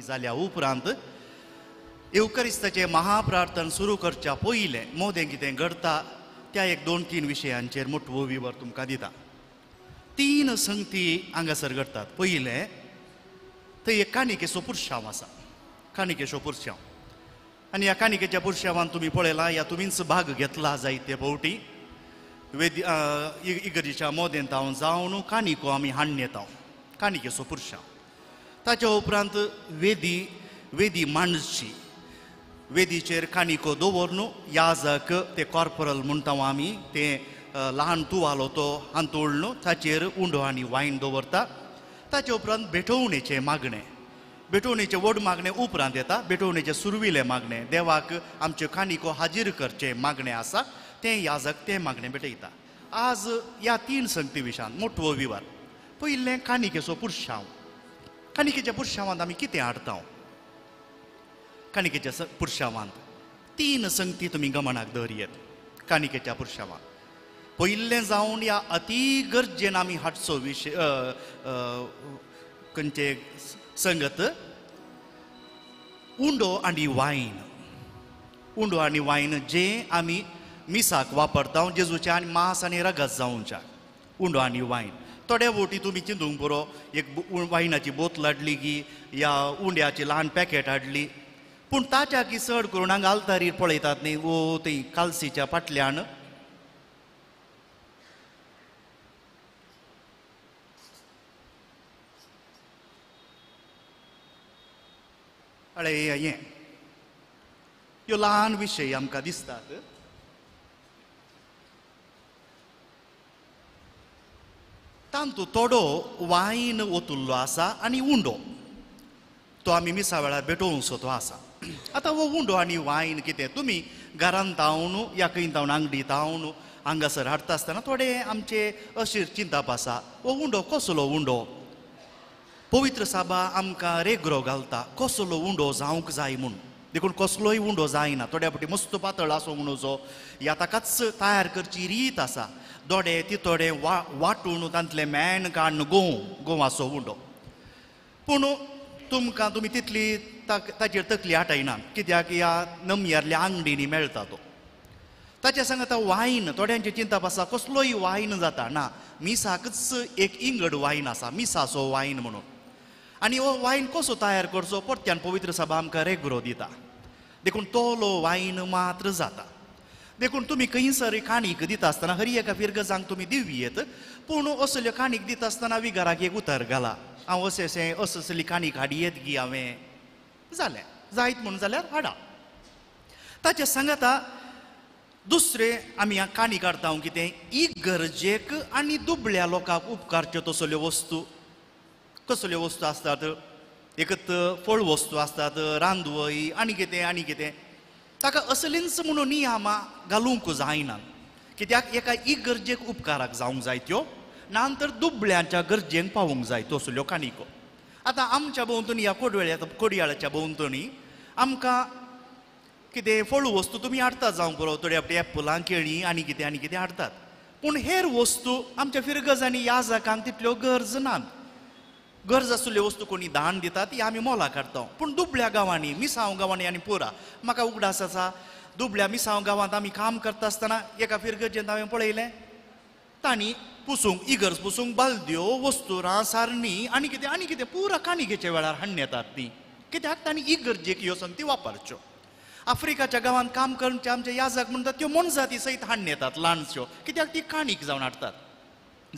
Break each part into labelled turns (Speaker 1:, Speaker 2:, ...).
Speaker 1: जाल्या उपरांत येवकरिस्ताचें महाप्रार्थन सुरू करच्या पयलें मोदें कितें घडता त्या एक दोन तीन विशयांचेर मोटवो विवर तुमकां दिता. तीन संगती हांगासर घडटात. पयलें थंय एक काणिकेचो पुरशांव आसा, काणिकेचो पुरशांव. आनी ह्या काणिकेच्या पुरशांवान तुमी पळयला ह्या तुमीच भाग घेतला जायते फावटी. वेदी इगर्जेच्या मोदेंत हांव जावन काणिको आमी हाडून येता, काणिकेचो पुरशांव. ताच्या उपरांत वेदी वेदी मांडची, वेदीचेर काणिको दवरून याजक ते कॉर्पोरल म्हणटा आमी तें ल्हान तुवालो तो हांतोळ्ळो ताचेर उंडो आनी वायन दवरता. ताचे उपरांत भेटवणेचें मागणें, भेटवणेचें व्हड मागणें उपरांत येता. भेटवणेचें सुरविलें मागणें, देवाक आमच्यो काणिको हाजीर करचें मागणें आसा तें याजक तें मागणें भेटयता. आज ह्या तीन संगती विशयान मोटवो विवर. पयलें काणिकेचो पुरशांव. काणिकेच्या पुरशांवांत आमी कितें हाडटा? काणिकेच्या पुरशांवांत तीन संगती तुमी गमनाक दवरयेत. काणिकेच्या पुरशांवांत पयलें जावन ह्या अती गरजेन आमी हाडचो विशय खंयचे संगत उंडो आनी वायन. उंडो आनी वायन जे आमी मिसाक वापरता जेजूच्या आनी मांस आनी रगत जावच्या उंडो आनी वायन. थोड्या बोटी तुमी चिंतूंक पुरो, एक वायनाची बोतल हाडली की या उंड्याची ल्हान पॅकेट हाडली, पूण ताच्या की चड करून हांगा आल्तारीर पळयतात न्ही वो थंय कालसीच्या फाटल्यान अळे हें ह्यो ल्हान विशय आमकां दिसतात. तांतू थोडो वायन ओतुल्लो आसा आनी उंडो तो आमी मिसा वेळार भेटोवचो तो आसा. आतां हो उंडो आनी वायन कितें तुमी घरांत तावन या खंय तावन आंगडी तावन हांगासर हाडटा आसतना थोडे आमचे अशीर चिंतप आसा, हो उंडो कसलो उंडो? पवित्र साबा आमकां रेगरो घालता कसलो उंडो जावंक जाय म्हूण. देखून कसलोय उंडो जायना, थोड्या फावटी मस्त पातळ आसूंक न्हू या ताकाच तयार करची रीत आसा. दोडे तितोडे वांटून तांतलें मेण काडून गोंव गोंवाचो उंडो. पूण तुमकां तुमी तितली ताचेर तकली आटायना कित्याक ह्या नमयारल्या आंगडींनी मेळटा तो. ताच्या सांगता वायन थोड्यांचें चिंतप आसा कसलोय वायन जाता ना, मिसाकच एक इंगड वायन आसा मिसाचो वायन म्हणून. आनी हो वायन कसो तयार करचो परत्यान पवित्र सभा आमकां रेगरो दिता, देखून तोलो वायन मात्र जाता. देखून तुमी खंयसर काणीक दिता आसतना हर एका फिरगजांक तुमी दिवयेत, पूण असल्यो काणीक दिता आसतना विगाराक एक उतर घाला, हांव अशें अशें असली असली काणीक हाडयेत गी हांवें जालें जायत म्हूण जाल्यार हाडा. ताचे सांगता दुसरें आमी काणी काडटा कितें इगर्जेक आनी दुबळ्या लोकांक उपकारच्यो तसल्यो वस्तू. कसल्यो वस्तू आसतात? एकत फळ वस्तू आसतात, रांदवय आनी कितें आनी कितें. ताका असलींच म्हणून नियमां घालूंक जायना कित्याक एका इगर्जेक उपकाराक जावंक जाय त्यो, ना तर दुबळ्यांच्या गरजेक पावूंक जाय तसल्यो काणिको. आतां आमच्या भोंवतणी ह्या कोडयाळाच्या भोंवतणी आमकां कितें फळ वस्तू तुमी हाडटात जावंक पुरो, थोडे आपली एप्पलां केळीं आनी कितें आनी कितें हाडटात, पूण हेर वस्तू आमच्या फिरगजांनी याजकांक तितल्यो गरज नात. गरज आशिल्ल्यो वस्तू कोणी दान दितात ती आमी मोलाक हाडटा. पूण दुबळ्या गांवांनी मिसांव गांवांनी आनी पुरा म्हाका उगडास आसा दुबळ्या मिसांव गांवांत आमी काम करता आसतना एका फिरगजेंत हांवें पळयलें तांणी पुसूंक इगर्ज पुसूंक बालद्यो वस्तुरां सारणी आनी कितें आनी कितें पुरा काणिकेच्या वेळार हाडून येतात ती, कित्याक तांणी इगर्जेक ह्यो संगती वापरच्यो. आफ्रिकाच्या गांवांत काम करचे आमचे याजक म्हणटात त्यो मोनजाती सयत हाडून येतात ल्हानश्यो, कित्याक ती काणीक जावन हाडटात.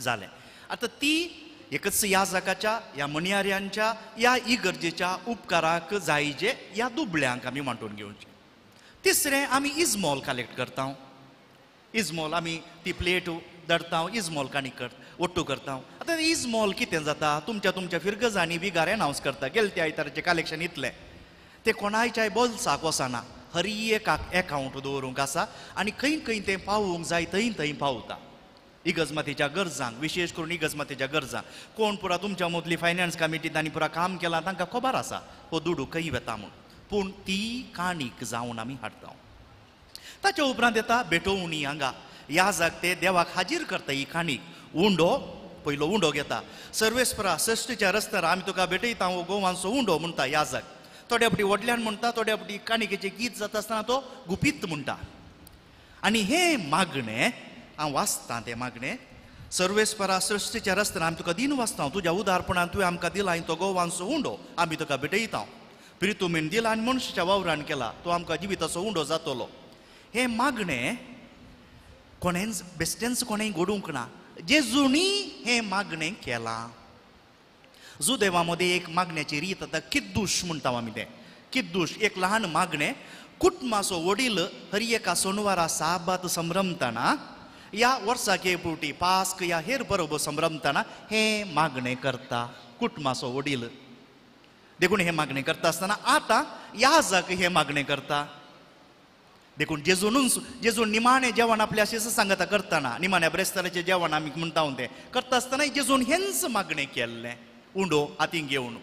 Speaker 1: जालें आतां ती एकच याजकाच्या ह्या मणयाऱ्यांच्या ह्या इगर्जेच्या उपकाराक जायजे ह्या दुबळ्यांक आमी वांटून घेवचें. तिसरें आमी इजमॉल कलेक्ट करता, इजमॉल आमी ती प्लेट धरता, इजमॉल काणीक ओट्टू करता. आतां इजमॉल कितें जाता तुमच्या तुमच्या फिरगजांनी बिगार एनावन्स करता गेले त्या आयताराचें कलेक्शन इतलें, तें कोणायच्याय बोल्साक वचना, हर एकाक एकावंट दवरूंक आसा आनी खंय खंय तें पावूंक जाय थंय थंय पावता. इगर्जमातेच्या गरजांक, विशेश करून इगर्जमातेच्या गरजांक कोण पुरा तुमच्या मदली फायनान्स कमिटींत आनी पुरा काम केलां तांकां खबर आसा हो दुडू खंय वता म्हूण, पूण ती काणीक जावन आमी हाडटा. ताच्या उपरांत येता भेटोवणी. हांगा याजक ते देवाक हाजीर करता ही काणीक. उंडो पयलो उंडो घेता, सर्वेस्परा सश्टीच्या रस्त्यार आमी तुका भेटयता हो गोवांचो उंडो म्हणटा याजक. थोड्या फावटी व्हडल्यान म्हणटा, थोड्या फावटी काणिकेचें गीत जाता आसतना तो गुपीत म्हणटा. आनी हें मागणें हांव वाचतां, तें मागणें सर्वेस्परा सृश्टीच्या रस्त्यान आमी तुका दिन वाचता, तुज्या उदारपणान तुवें आमकां दिला आनी तो गोवांचो उंडो आमी तुका भेटयता. प्रितुमीन दिला आनी मनशाच्या वावरान केला, तो आमकां जिविताचो उंडो जातलो. हें मागणें कोणेंच बेश्टेंच कोणेंय घडूंक ना, जेजूनी हें मागणें केलां. जुदेवा मदें एक मागण्याची रीत आतां किद्दूश म्हणटा आमी तें. किद्दूश एक ल्हान मागणें. कुटुंबाचो वडील हर एका सोनवारा साबात संभ्रमतना या वर्साक एक फावटी पास्क या हेर बरोबर संभ्रमतना हें मागणें करता कुटुंबाचो वडील. देखून हें मागणें करता आसतना आतां याजक हें मागणें करता. देखून जेजूनच जेजून निमाणें जेवण आपल्या अशें सांगता करतना, निमाण्या ब्रेस्ताराचें जेवण आमी म्हणटा तें करता आसतना जेजून हेंच मागणें केल्लें, उंडो हातीन घेवन.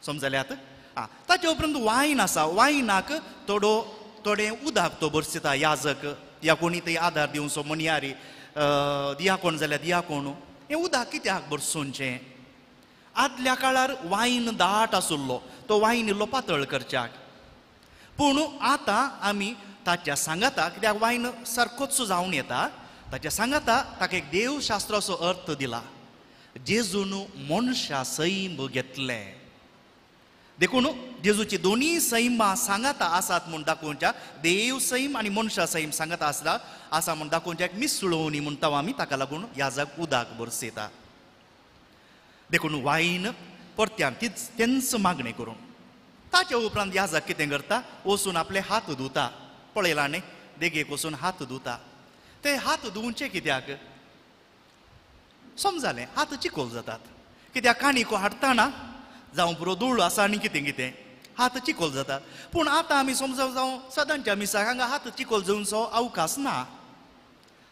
Speaker 1: समजल्यात? आं, ताचे उपरांत वायन आसा. वायनाक थोडो थोडें उदक तो भरसता याजक या कोणी थंय आदार दिवचो मणयारी दियाकोण जाल्यार दियाकोण. हें उदक कित्याक भरसुचें? आदल्या काळार वायन दाट आसुल्लो, तो वायन इल्लो पातळ करच्याक. पूण आतां आमी ताच्या सांगाता, कित्याक वायन सारकोच जावन येता, ताच्या सांगाता ताका एक देवशास्त्राचो अर्थ दिला. जेजून मनशा सैम घेतलें. देखून जेजूची दोनूय सैमां सांगाता आसात म्हूण दाखोवच्या, देव सैम आनी मनशा सैम सांगाता आसला आसा म्हूण दाखोवच्या एक मिसळोवणी म्हणटा आमी, ताका लागून याजक उदक भरसयता. देखून वायन परत्यान तीच तेंच मागणें करून. ताच्या उपरांत याजक कितें करता, वचून आपले हात धुता. पळयला न्ही, देगेक वचून हात धुता. ते हात धुवचे कित्याक? समजालें, हात चिकोल जातात. कित्याक काणिको हाडटना जावं पुरो धूळ आसा आनी कितें कितें हात चिकोल जातात. पूण आतां आमी समजा जावं सदांच्या मिसाक हांगा हात चिकोल जावचो अवकाश ना.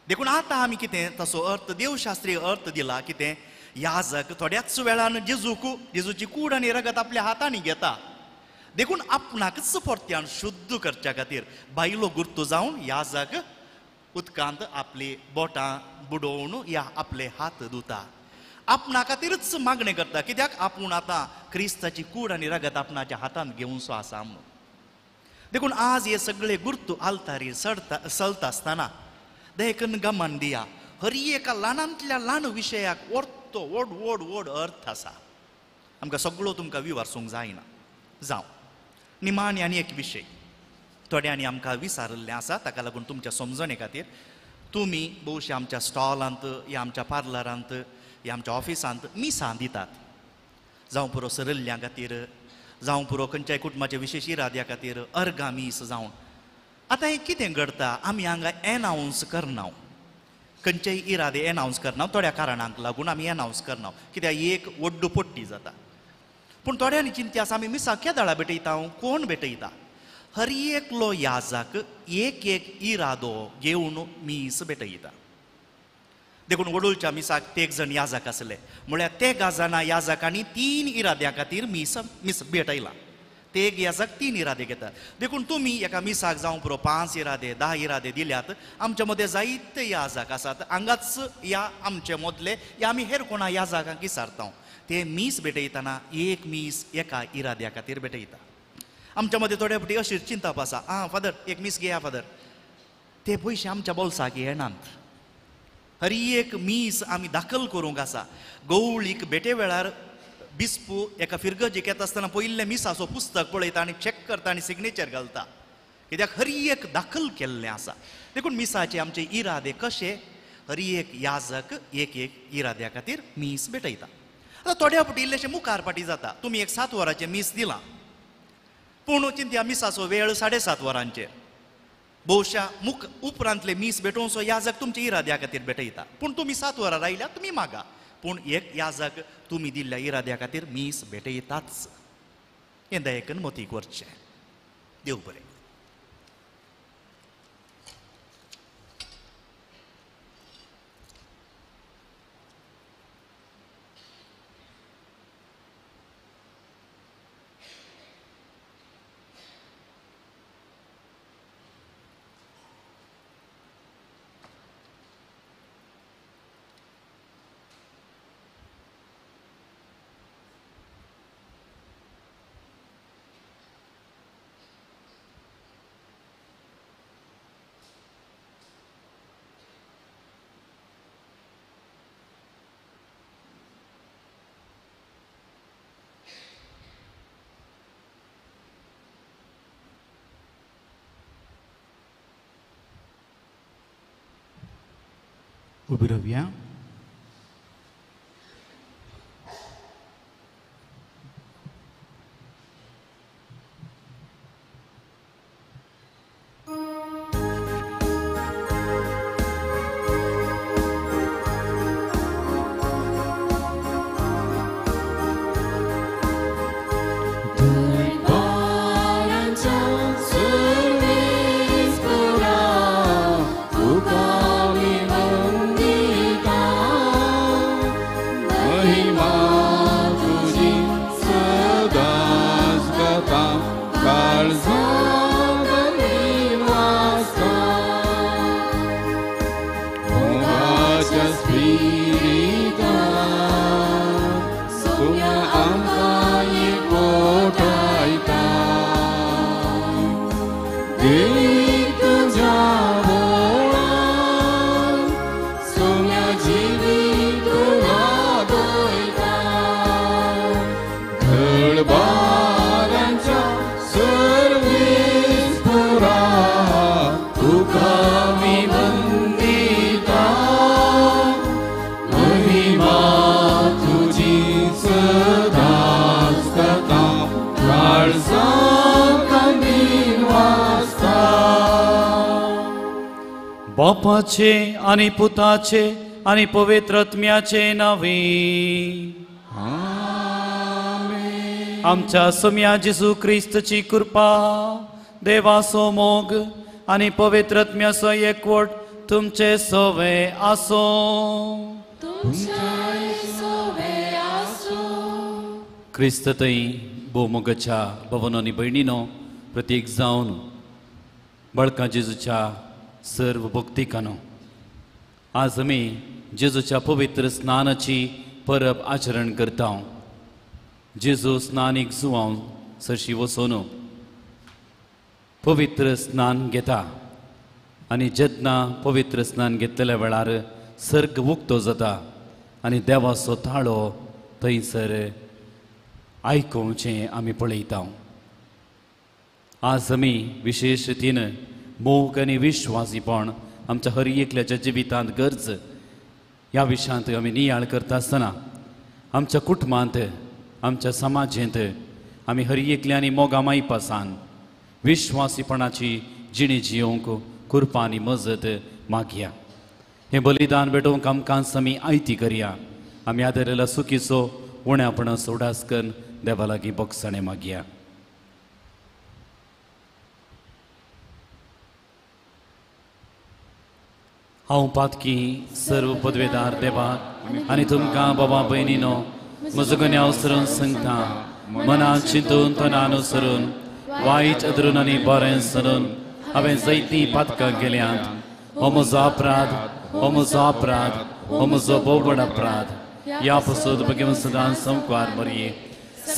Speaker 1: देखून आतां आमी कितें तसो अर्थ देवशास्त्रीय अर्थ दिला. कितें याजक थोड्याच वेळान जेजूक जेजूची कूड आनी रगत आपल्या हातांनी घेता. देखून आपणाकच परत्यान शुद्ध करच्या खातीर बायलो गुर्तू जावन याजक उदकांत आपली बोटां बुडोवन या आपले हात धुता. आपणा खातीरच मागणें करता, कित्याक आपूण आतां क्रिस्ताची कूड आनी रगत आपणाच्या हातांत घेवचो आसा म्हणून. देखून आज हे सगळे गुर्तू आल्तारीर चडता चलता आसतना देखून गमन दिया, हर एका ल्हानांतल्या ल्हान विशयाक वर्तो व्हड व्हड व्हड अर्थ आसा. आमकां सगळो तुमकां विवारसूंक जायना. जावं निमाणी आनी एक विशय थोड्यांनी आमकां विसारिल्लें आसा, ताका लागून तुमच्या समजणे खातीर तुमी भोवशा आमच्या स्टॉलांत या आमच्या पार्लरांत या आमच्या ऑफिसांत मिसां दितात. जावं पुरो सरिल्ल्यां खातीर, जावं पुरो खंयच्याय कुटुंबाच्या विशेश इराद्या खातीर अर्गां मीस जावन. आतां हें कितें घडटा, आमी हांगा एनावन्स करना, खंयचेय इरादे एनावन्स करना, थोड्या कारणांक लागून आमी एनावन्स करना, कित्याक एक व्हड्डू पट्टी जाता. पूण थोड्यांनी चिंती आसा आमी मिसां केदाळा भेटयता, कोण भेटयता? हर एकलो याजक एक एक इरादो घेवन मीस भेटयता. देखून वडूलच्या मिसाक तेग जण याजक आसले, म्हळ्यार तेगा जाणां याजकांनी 3 इराद्या खातीर मीस मीस भेटयला. तेग याजक 3 इरादे घेतात. देखून तुमी एका मिसाक जावं पुरो 5 इरादे 10 इरादे दिल्यात. आमच्या मदें जायते याजक आसात हांगाच या आमचे मदले या आमी हेर कोणा याजकांक विचारता, ते मीस भेटयतना एक मीस एका इराद्या खातीर भेटयता. आमच्या मदें थोड्या फावटी अशी चिंतप आसा, आं फादर एक मीस घेया फादर, ते पयशे आमच्या बोल्साक येनात. हर एक मीस आमी दाखल करूंक आसा. गवळीक भेटे वेळार बिस्पू एका फिरगजेक येता आसतना पयिल्लें मिसाचो पुस्तक पळयता आनी चॅक करता आनी सिग्नेचर घालता, कित्याक हर एक दाखल केल्लें आसा. देखून मिसाचे आमचे इरादे कशे, हर एक याजक एक एक इराद्या खातीर मीस भेटयता. आतां थोड्या फावटी इल्लेशें मुखार फाटी जाता. तुमी एक 7 वरांचें मीस दिलां, पूण चिंतया मिसाचो वेळ 7:30 वरांचेर, भोवशा मुख उपरांतले मीस भेटोवचो याजक तुमच्या इराद्या खातीर भेटयता. पूण तुमी 7 वरां आयल्या तुमी मागा, पूण एक याजक तुमी दिल्ल्या इराद्या खातीर मीस भेटयताच. हें दयेकन मतीक व्हरचें. देव बरें. उबी रावया.
Speaker 2: बापाचे आनी पुताचे आनी पवित्र आत्म्याचे नांवे आमच्या सोम्या जेजू क्रिस्तची कृपा, देवाचो मोग आनी पवित्र आत्म्याचो एकवट तुमचे सवे आसूं. क्रिस्त थंय भोवमोगाच्या भवनो आनी भयणीनो प्रत्येक जावन बळका जेजूच्या सर्व भक्तिकानो आज आमी जेजूच्या पवित्र स्नानाची परब आचरण करता. जेजू स्नानीक जुवान सरशी वचून पवित्र स्नान घेता आनी जेन्ना पवित्र स्नान घेतलेल्या वेळार सर्ग उक्तो जाता आनी देवाचो ताळो थंयसर आयकुचें आमी पळयता. आज आमी विशेश रितीन मोग आनी विश्वासीपण आमच्या हर एकल्याच्या जिवितांत गरज ह्या विशयांत आमी नियाळ करता आसतना आमच्या कुटुंबांत, आमच्या समाजेंत आमी हर एकल्यानी मोगा मायपासान विश्वासीपणाची जिणी जियोवंक कृपा आनी मजत मागया. हें बलिदान भेटोवंक आमकां आमी आयती करया. आमी आदरलेल्या चुकीचो उण्यापणाचो उडास करून देवा लागीं बोगसाणें मागया. हांव पातकी सर्व पदवेदार देवाक आनी तुमकां बाबा भयणीनो म्हजो गुन्यांव सरून सांगता, मनान चिंतून तनान सरून वायट अदरून आनी बरें सरून हांवें जायतीं पातकां केल्यांत. हो म्हजो अपराध, हो म्हजो अपराध, हो म्हजो भोव अपराध. ह्या पसून भगवंत सदां संकवार मरये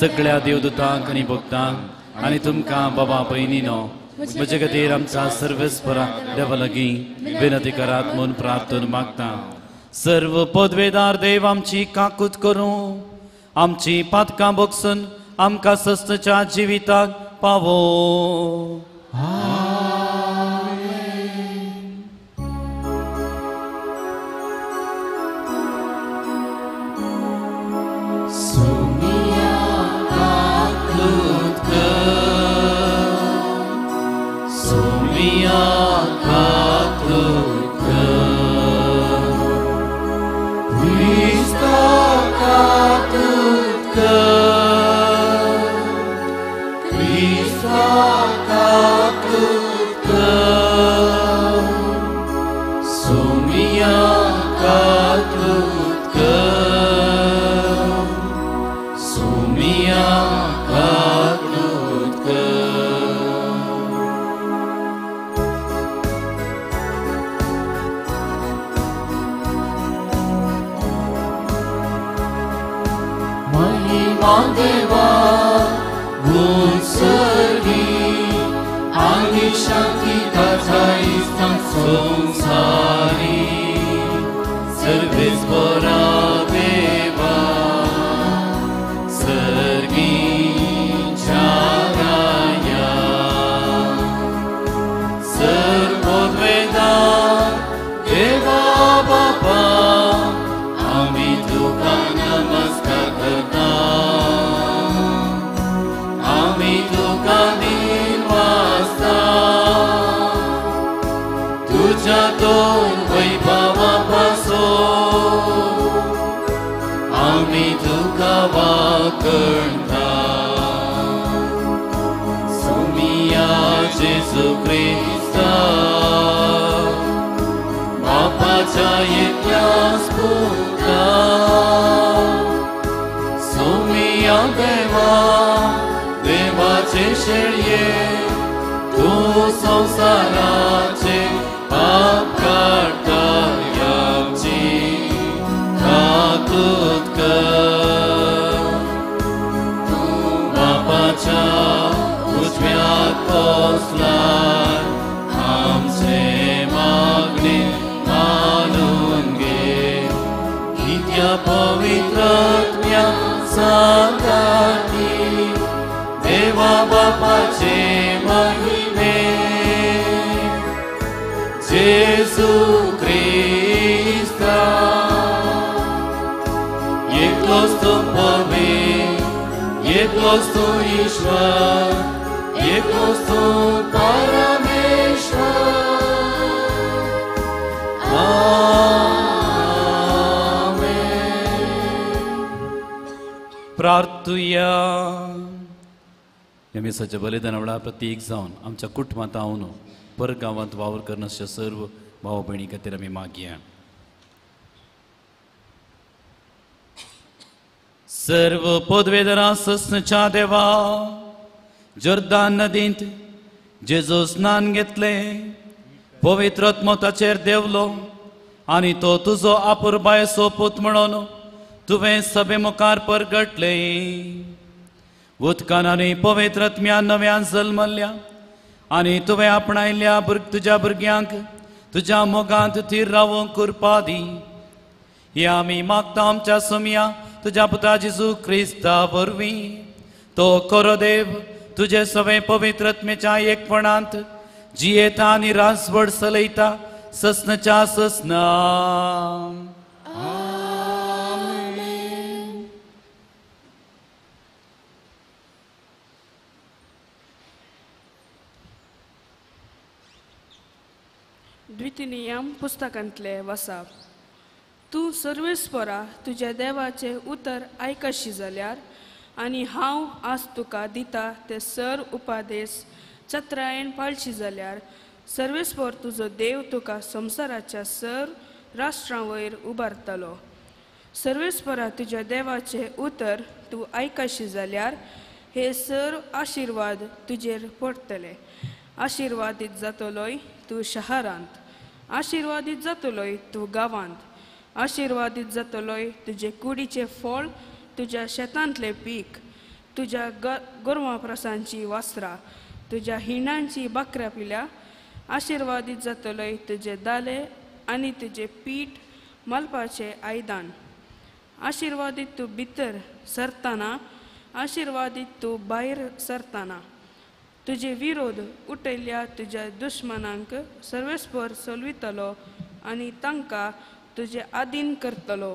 Speaker 2: सगळ्या देवदूतांक आनी भक्तांक आनी तुमकां बाबा भयणीनो म्हजे खातीर आमच्या सर्वेस्परा देवा लागीं विनंती करात म्हूण प्रार्थना मागता. सर्व पदवेदार देव आमची काकूत करूं, आमची पातकां बगसून आमकां सस्तच्या जिविताक पावो.
Speaker 3: देवा बापा
Speaker 2: सर वैभवा पासून आमी तुका वाकणता. सोमिया जेजू क्रिस्ता बापाच्या एकल्याच पुता, सोमिया देवा देवाचे शेळये, तूं संवसाराचे पाप काडटा आमची काकूत कर. तूं बापाच्या उजव्याक बसलाय, आमचे मागणे मानून घे. कित्या पवित्र आत्म्या सांगाती देवा बापाचे महिमे, जेजू क्रिस्ता एकलोच तूं पवित्र, एकलोच तूं ईश्वर, एकलोच तूं परमेश्वर. आमेन. प्रार्थुया. ह्या मिसाच्या बलिदाना वेळार प्रतीक जावन आमच्या कुटुंबांत हांव परगांवांत वावर करनासच्या सर्व भाव भयणी खातीर आमी मागया. सर्व पदवेदरां ससनच्या देवा, जोर्दान नदींत जेजू स्नान घेतलें, पवित्र आत्मो ताचेर देंवलो आनी तो तुजो आपुरबायेचो पूत म्हणून तुवें सभे मुखार परगटलें. उदकान आनी पवित्र आत्म्यान नव्यान जल्मल्ल्या आनी तुवें आपणायल्ल्या तुज्या भुरग्यांक तुज्या मोगांत थीर रावूंक कृपा दी. हे आमी मागता आमच्या सोमया तुज्या पुता जेजू क्रिस्ता वरवीं. तो खरो देव तुजे सगळे पवित्र आत्म्याच्या एकपणांत जियेता आनी राजवट चलयता ससनच्या ससना.
Speaker 3: द्वितीनियम पुस्तकांतले वसाप. तूं सर्वेस्परा तुज्या देवाचें उतर आयकशी जाल्यार आनी हांव आज तुका दिता ते सर उपादेश चत्रायेन पाळशी जाल्यार सर्वेस्पर तुजो देव तुका संवसाराच्या सर राष्ट्रां वयर उबारतलो. सर्वेस्परा तुज्या देवाचें उतर तूं आयकशी जाल्यार हे सर आशिर्वाद तुजेर पडटले. आशिर्वादीत जातलोय तूं शहरांत, आशिर्वादीत जातलोय तूं गांवांत, आशिर्वादीत जातलोय तुजे कुडीचें फळ, तुज्या शेतांतलें पीक, तुज्या गोरवां प्रसांची वासरां, तुज्या हिणांची बाकऱ्या पिल्या. आशिर्वादीत जातलोय तुजे दाले आनी तुजें पीठ मलपाचें आयदन. आशिर्वादीत तूं भितर सरतना, आशिर्वादीत तूं भायर सरतना. तुजे विरोध उठयल्ल्या तुज्या दुश्मनांक सर्वेस्पर सोलवितलो आनी तांकां तुजे आदीन करतलो.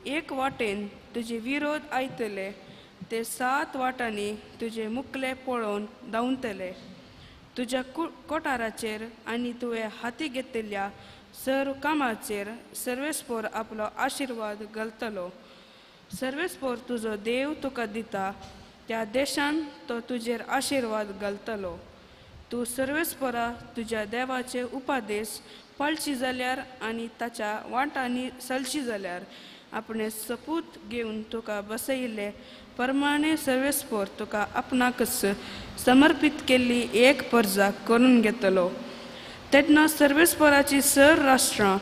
Speaker 3: एक वाटेन तुजे विरोध आयतले ते सात वाटांनी तुजे मुखले पळोवन धांवतले. तुज्या कोठाराचेर आनी तुवें हाती घेतिल्ल्या सर्व कामाचेर सर्वेस्पर आपलो आशिर्वाद घालतलो. सर्वेस्पर तुजो देव तुका दिता त्या देशान तो तुजेर आशिर्वाद घालतलो. तूं सर्वेस्परा तुज्या देवाचे उपादेश पाळशी जाल्यार आनी ताच्या वाटांनी चलशी जाल्यार आपणे सपूत घेवन तुका बसयिल्ले प्रमाणे सर्वेस्पर तुका आपणाकच समर्पीत केल्ली एक परजा करून घेतलो. तेन्ना सर्वेस्पराची सर राष्ट्रां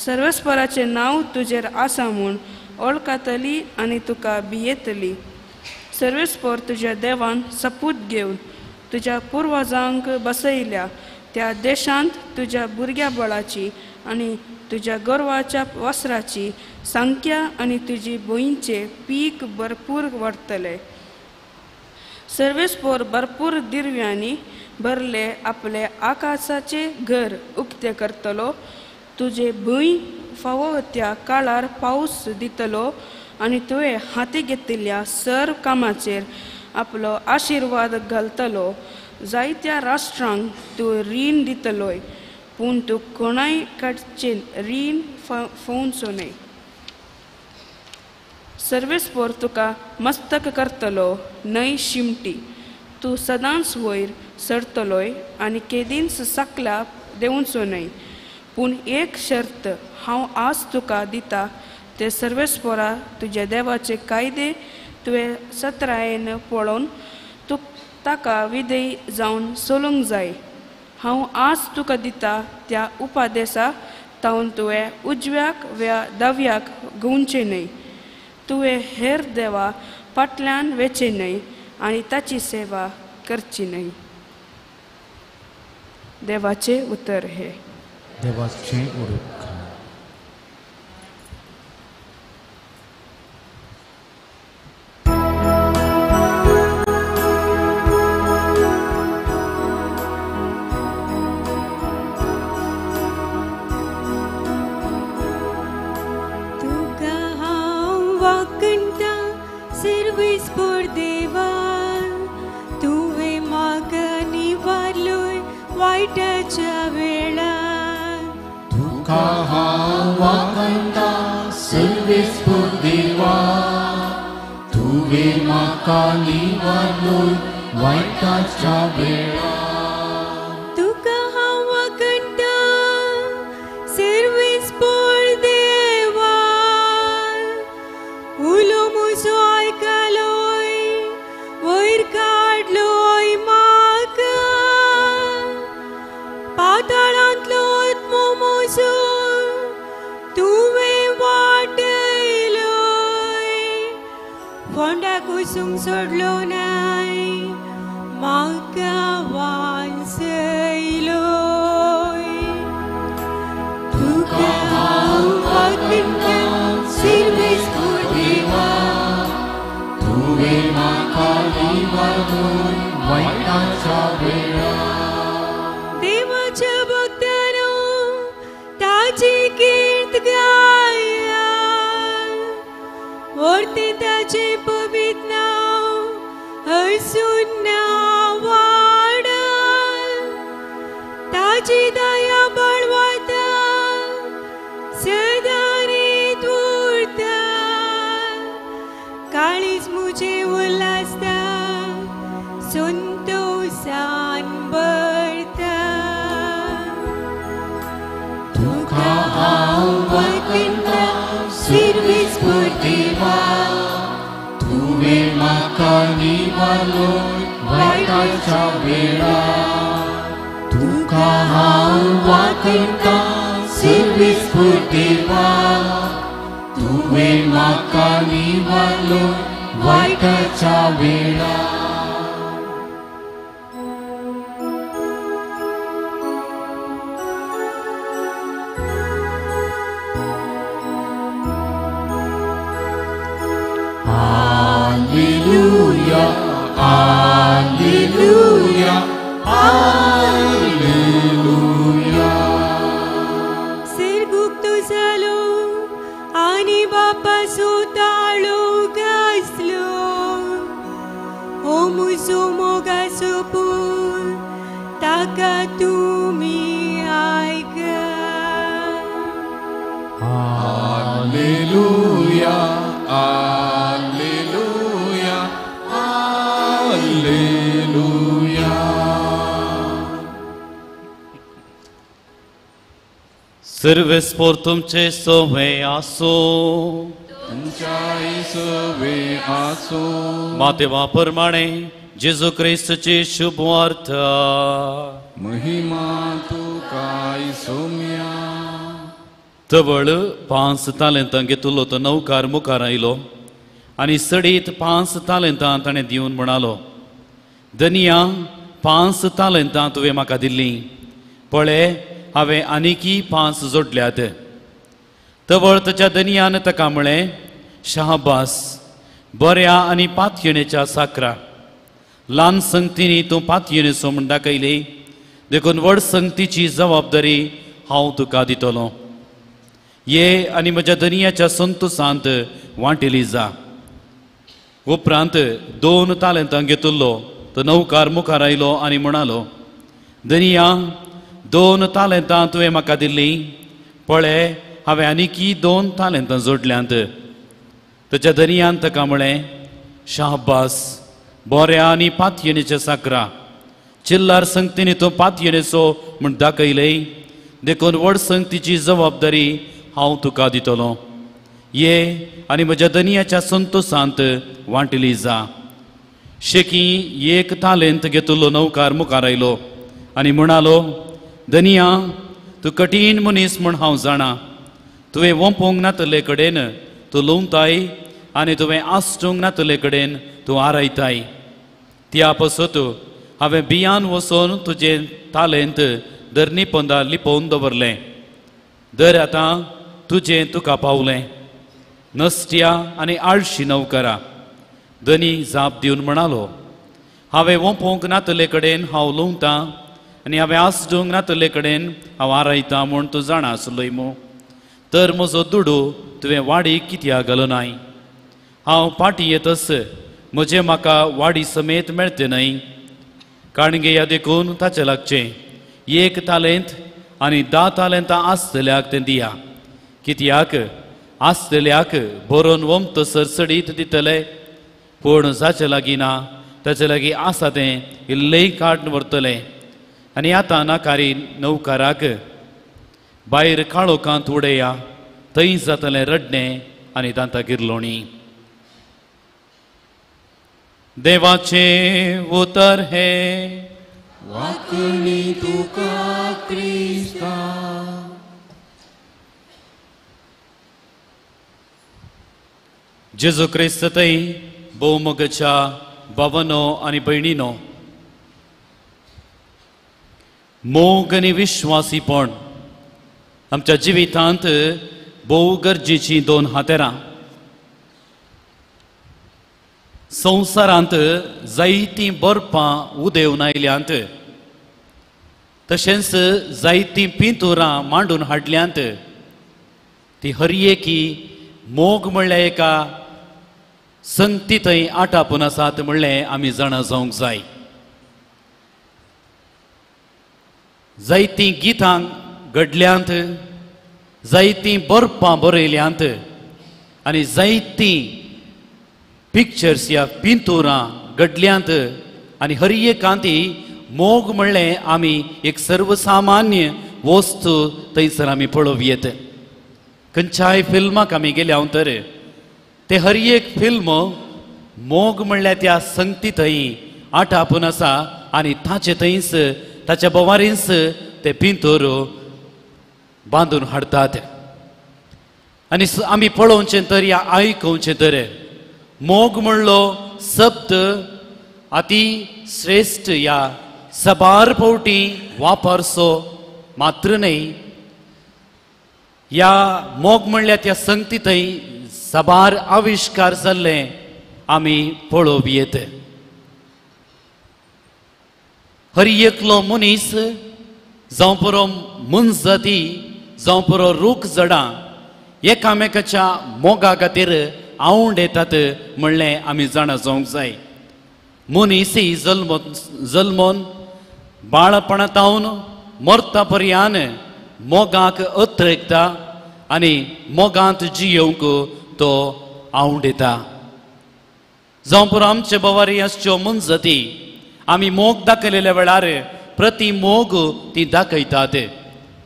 Speaker 3: सर्वेस्पराचें नांव तुजेर आसा म्हूण वळखतली आनी तुका भियेतली. सर्वेस्पर तुज्या देवान सपूत घेवन तुज्या पुर्वजांक बसयल्या त्या देशांत तुज्या भुरग्या बळाची आनी तुज्या गोरवाच्या वस्त्राची संख्या आनी तुजी भुंयचें पीक भरपूर वाडटलें. सर्वेस्पर भरपूर दिर्व्यांनी भरले आपले आकाशाचें घर उक्तें करतलो. तुजे भूंय फावो त्या काळार पावस दितलो आनी तुवें हाती घेतिल्ल्या सर्व कामाचेर आपलो आशिर्वाद घालतलो. जायत्या राष्ट्रांक तूं रीण दितलोय पूण तूं कोणाय कडचेन रीण फोवचो न्हय. सर्वेस्पोर तुका मस्तक करतलो न्हय शिमटी. तूं सदांच वयर सरतलोय आनी केदींच सकला देंवचो न्हय. पूण एक शर्त हांव आज तुका दिता, ते सर्वेस्पोरा तुज्या देवाचे कायदे तुवें सत्रायेन पळोवन तूं ताका विधेय जावन चलूंक जाय. हांव आज तुका दिता त्या उपादेसा तावन तुवें उजव्याक व्या दाव्याक घुंवचें न्हय. तुवें हेर देवा फाटल्यान वेचें न्हय आनी ताची सेवा करची न्हय. देवाचें उतर हें.
Speaker 4: देवाचें उरूप.
Speaker 5: तुका हांव वाकणटा सर्वेस्पोर देवा, तुवें म्हाका निवारलोय वायटाच्या वेळार.
Speaker 4: तुका हांव वाकणटा सर्वेस्पोर देवा, तुवें म्हाका निवारलोय वायटाच्या वेळार.
Speaker 5: तुका हांव वाकणटा सर्वेस्पोर देवा, उलो म्हजो आयकलोय वयर काडलोय म्हाका. पाताळांतलो आत्मो म्हजो तुवें वाटयलोय, फोंडाक वचूंक सोडलो नाय म्हाका वांचयलोय. तुका हांव वाकणटा सर्वेस्पोर देवा,
Speaker 4: तुवें म्हाका निवारलोय वायटाच्या वेळार.
Speaker 5: देवाच्या भक्तानो ताची कीर्त गाया, वर्ते ताचें पवित्र नांव हरसून नांव वाडा. ताची दया बळवता सदां रीत उरता, काळीज म्हजें उल्हासता संतोसान भरता.
Speaker 4: तुका हांव वाकणटा सर्वेस्पोर देवा, तुवें म्हाका निवारलोय वायटाच्या वेळार. तुका हांव वाकणटा सर्वेस्पोर देवा, तुवें म्हाका निवारलोय वायटाच्या वेळार. Alleluia, Alleluia, Alleluia.
Speaker 5: सिरगुप्त जालो आनी बापाचो ताळो गाजलो, हो म्हजो मोगाचो पूत ताका तुमी आयका.
Speaker 4: Alleluia, Alleluia, Alleluia.
Speaker 2: सर्वेस्पोर तुमचे सवे आसो,
Speaker 4: तुमच्याय सवे आसो.
Speaker 2: मातेवा प्रमाणे जेजू क्रिस्तची शुभवार्ता.
Speaker 4: महिमा तुकाय सोम्या.
Speaker 2: तवळ 5 तालेंतां घेतलो तो नौकार मुखार आयलो आनी सडीत 5 तालेंतां ताणें दिवन म्हणालो, धनिया 5 तालेंतां तुवें म्हाका दिल्लीं, पळय हांवें आनीकी 5 जोडल्यात. तवळ ताच्या धनियान ताका म्हळें, शाबास, बऱ्या आनी पातयेणेच्या साकरा, ल्हान संगतींनी तूं पातयेणेचो म्हूण दाखयली, देखून व्हड संगतीची जबाबदारी हांव तुका दितलो. ये आनी म्हज्या धनियाच्या संतोसांत वांटेली जा. उपरांत 2 तालेंतां घेतलो तो नौकार मुखार आयलो आनी म्हणालो, धनिया 2 तालेंतां तुवें म्हाका दिल्लीं, पळय हांवें आनीकी 2 तालेंतां जोडल्यांत. ताच्या धनयान ताका म्हळें, शाबास, बऱ्या आनी पातयेणेच्या साकरा, चिल्लार संगतीन तूं पातयेणेचो म्हूण दाखयलें, देखून व्हड संगतीची जबाबदारी हांव तुका दितलो. ये आनी म्हज्या धनयाच्या संतोशांत वांटली जा. शेकी 1 तालेंत घेतलो नौकार मुखार आयलो आनी म्हणालो, धनया, तूं कठीण मनीस म्हूण हांव जाणा. तुवें वोंपोंक नातले कडेन तूं लुंवताय आनी तुवें आसटूंक नातले कडेन तूं आरायताय. त्या पासत हांवें बियान वचून तुजें तालेंत धरणी पोंदा लिपोवन दवरलें. दर आतां तुजें तुका पावलें. नसट्या आनी आळशी नवकरा. धनी जाप दिवन म्हणालो, हांवें वोंपोंक नातले कडेन हांव लुंवतां आनी हांवें आसडूंक नातले कडेन हांव आरायतां म्हूण तूं जाणा आसलोय मू. तर म्हजो दुडू तुवें वाडी कित्याक घालूनाय? हांव पाटी येतच म्हजें म्हाका वाडी समेत मेळचें न्हय. काणगेया देखून ताचें लागचें 1 तालेंत आनी 10 तालेंतां आसतल्याक तें दिया. कित्याक आसतल्याक बरोवन वमतसर चडीत दितले, पूण जाचे लागीं ना ताचे लागीं आसा तें इल्लेंय काडून व्हरतलें. आनी आतां नाकारी नवकाराक भायर काळोखांत उडया, थंय जातलें रडणें आनी दांतां गिरलोणी. देवाचें उतर हें.
Speaker 4: वाकणी तुका क्रिस्ता.
Speaker 2: जेजू क्रिस्त थंय भोवमोगाच्या भावानो आनी भयणीनो, मोग आनी विश्वासीपण आमच्या जिवितांत भोव गरजेचीं 2 हातेरां. संवसारांत जायतीं बरपां उदेवन आयल्यांत, तशेंच जायतीं पिंतुरां मांडून हाडल्यांत. ती हर एकी मोग म्हणल्यार एका संगती थंय आटापून आसात म्हणलें आमी जाणा जावंक जाय. जायतीं गितां घडल्यांत, जायतीं बरपां बरयल्यांत आनी जायतीं पिक्चर्स ह्या पिंतुरां घडल्यांत. आनी हर एकांती मोग म्हणलें आमी एक सर्वसामान्य वस्तू थंयसर आमी पळोवयेत. खंयच्याय फिल्माक आमी गेल्या तर ते हर एक फिल्म मोग म्हणल्यार त्या संगती थंय आटापून आसा आनी ताचे थंयच ताच्या बोवारींच ते पिंतूर बांदून हाडटात. आनी आमी पळोवचें तर या आयकुवचें तर मोग म्हणलो शब्द अति श्रेश्ठ या सबार फावटी वापरचो मात्र न्हय. ह्या मोग म्हणल्यार त्या संगती थंय साबार आविश्कार जाल्ले आमी पळोवयेत. हर एकलो मनीस जावं पुरो मनजाती जावं पुरो रूख झडां एकामेकाच्या मोगा खातीर आवड येतात म्हणलें आमी जाणा जावंक जाय. मनीस जल्मोन बाळपणांत मरता पर्यान मोगाक अत्रेकता आनी मोगांत जियोवंक तो आवड येता. जावं पुरो आमचे बोवारी आसच्यो मनजाती आमी मोग दाखयलेल्या वेळार प्रति मोग ती दाखयतात.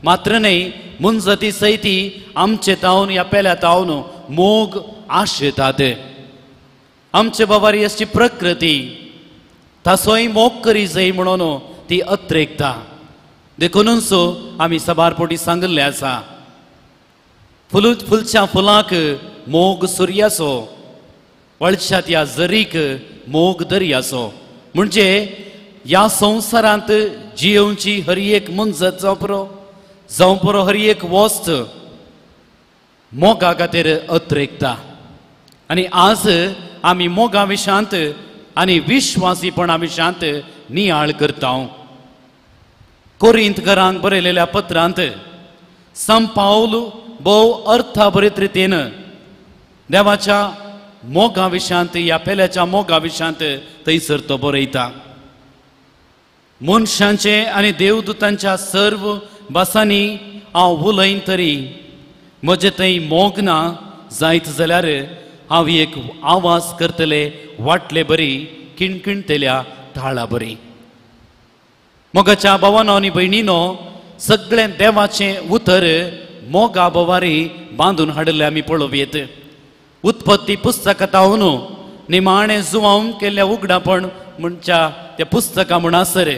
Speaker 2: मात्र न्हय मनजाती सयती आमचे तावन ह्या पेल्या तावन मोग आशेतात. आमचे बाबारी आसची प्रकृती तासोय मोग करी जाय म्हणून ती अत्रेकता. देखूनच आमी साबार फावटी सांगिल्लें आसा, फुलच्या फुलांक मोग सुर्याचो, वळच्या त्या जरीक मोग दर्याचो. म्हणजे ह्या संवसारांत जियोवची हर एक मनजात जावं पुरो हर एक वस्त मोगा खातीर अत्रेकता. आनी आज आमी मोगा विशांत आनी विश्वासीपणा विशांत नियाळ करता. कोरिंतकरांक बरयलेल्या पत्रांत संत पावल भोव अर्थाभरीत रितीन देवाच्या मोगा विशांत ह्या पेल्याच्या मोगा विशांत थंयसर तो बरयता. मनशांचे आनी देवदूतांच्या सर्व भासांनी हांव उलयन तरी म्हजे थंय मोग ना जायत जाल्यार हांव एक आवाज करतले वाटले बरी किणकिणतल्या ताळा बरी. मोगाच्या भावानो आनी भयणीनो, सगळें देवाचें उतर मोगा बोवारी बांदून हाडिल्लें आमी पळोवयेत. उत्पत्ती पुस्तकांत निमाणें जुवावन केल्ल्या उगडापण म्हणच्या त्या पुस्तकां म्हणसर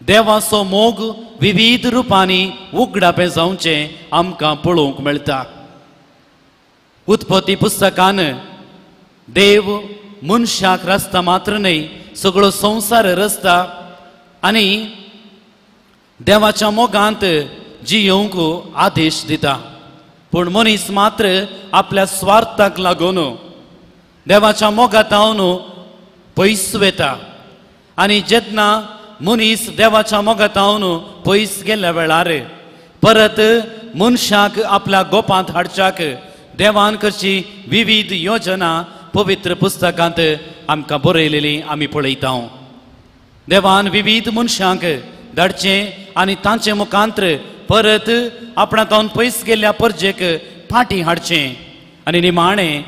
Speaker 2: देवाचो मोग विविध रुपांनी उगडापें जावचें आमकां पळोवंक मेळटा. उत्पत्ती पुस्तकान देव मनशाक रस्ता मात्र न्हय, सगळो संवसार रचता आनी देवाच्या मोगांत जियोवंक आदेश दिता. पूण मनीस मात्र आपल्या स्वार्थाक लागून देवाच्या मोगांत पयस वता आनी जेन्ना मनीस देवाच्या मोगांत पयस गेल्ल्या वेळार परत मनशाक आपल्या गोपांत हाडच्याक देवान करची विविध योजना पवित्र पुस्तकांत आमकां बरयलेली आमी पळयता. देवान विविध मनशांक धाडचें आनी तांचे मुखांत्र परत आपणांत पयस गेल्ल्या परजेक फाटीं हाडचें आनी निमाणें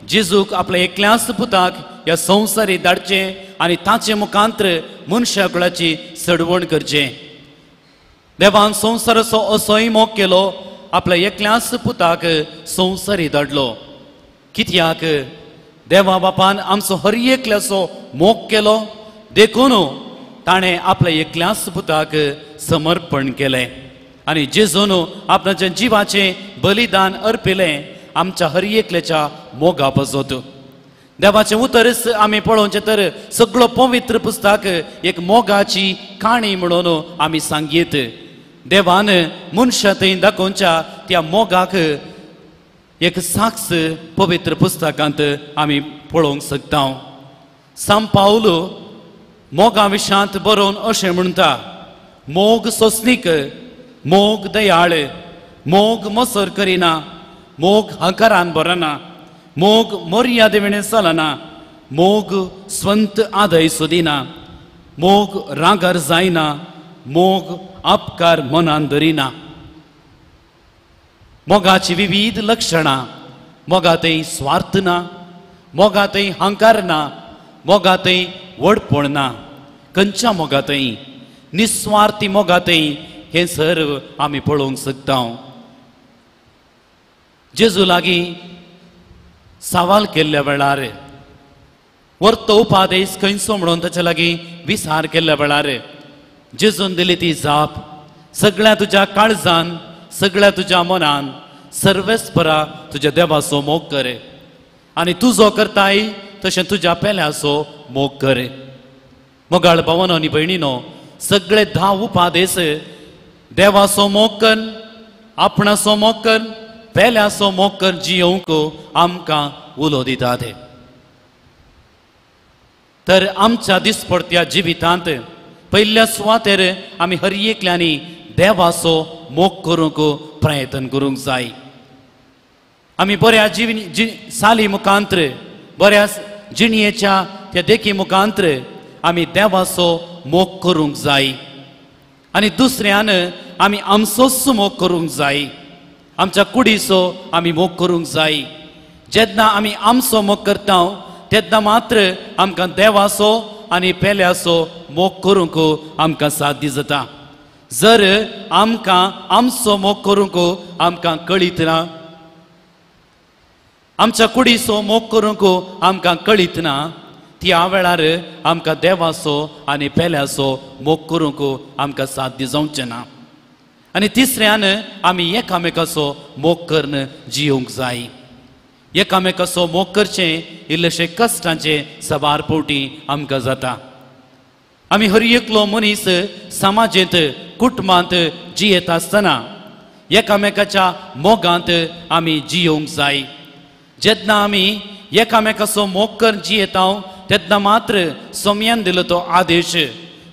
Speaker 2: जेजूक आपल्या एकल्याच पुताक ह्या संवसारी धाडचें आनी ताचे मुखांत्र मनशा कुळाची सडवण करचें. देवान संवसाराचो असोय मोग केलो, आपल्या एकल्याच पुताक संवसारी धाडलो. कित्याक? देवा बापान आमचो हर एकल्याचो मोग केलो देखून ताणें आपल्या एकल्याच पुताक समर्पण केलें आनी जेजून आपणाच्या जिवाचें बलिदान अर्पिलें आमच्या हर एकल्याच्या मोगा पासत. देवाचें उतरच आमी पळोवचें तर सगळो पवित्र पुस्तक एक मोगाची काणी म्हणून आमी सांगयत. देवान मनशा थंय दाखोवच्या त्या मोगाक एक साक्ष पवित्र पुस्तकांत आमी पळोवंक शकता. सांत पावल मोगा विशांत बरोवन अशें म्हणटा, मोग सोंसणीक, मोग दयाळ, मोग मसर करिना, मोग हंकारान भरना, मोग मर्यादे विणें चलना, मोग स्वंत आदय सोदिना, मोग रागार जायना, मोग अपकार मनान धरिना. मोगाची विविध लक्षणां, मोगांतय स्वार्थ ना, मोगांतय हंकार ना, मोगांतय व्हडपण ना, खंयच्या मोगांतय निस्वार्थी मोगांतय हें सर्व आमी पळोवंक शकता. जेजू लागीं सवाल केल्ल्या वेळार वर्तो उपादेश खंयचो म्हणून ताच्या लागीं विचार केल्ल्या वेळार जेजून दिली ती जाप, सगळ्या तुज्या काळजान, सगळ्या तुज्या मनान सर्वेस्परा तुज्या देवाचो मोग कर आनी तुजो करताय तशें तुज्या पेल्याचो मोग कर. मोगाळ भावानो आनी भयणीनो, सगळे 10 उपादेश देवाचो मोग कर, आपणाचो मोग कर, पेल्याचो मोग कर जियोवंक आमकां उलो दितात. तर आमच्या दिसपडत्या जिवितांत पयल्या सुवातेर आमी हर एकल्यांनी देवाचो मोग करूंक प्रयत्न करूंक जाय. आमी बऱ्या साली मुखांत्र, बऱ्या जिणयेच्या त्या देखी मुखांत्र आमी देवाचो मोग करूंक जाय आनी दुसऱ्यान आमी आमचोच मोग करूंक जाय, आमच्या कुडीचो आमी मोग करूंक जाय. जेन्ना आमी आमचो मोग करता तेन्ना मात्र आमकां देवाचो आनी पेल्याचो मोग करूंक आमकां साध्य जाता. जर आमकां आमचो मोग करूंक आमकां कळीत ना, आमच्या कुडीचो मोग करूंक आमकां कळीत ना, त्या वेळार आमकां देवाचो आनी पेल्याचो मोग करूंक आमकां साध्य जावचें ना. आनी तिसऱ्यान आमी एकामेकाचो मोग करून जियोवंक जाय. एकामेकाचो मोग करचें इल्लेशे कश्टांचें साबार फावटी आमकां जाता. आमी हर एकलो मनीस समाजेंत, कुटुंबांत जियेत आसतना एकामेकाच्या मोगांत आमी जियोवंक जाय. जेन्ना आमी एकामेकाचो मोग करून जियेता तेन्ना मात्र सोम्यान दिलो तो आदेश,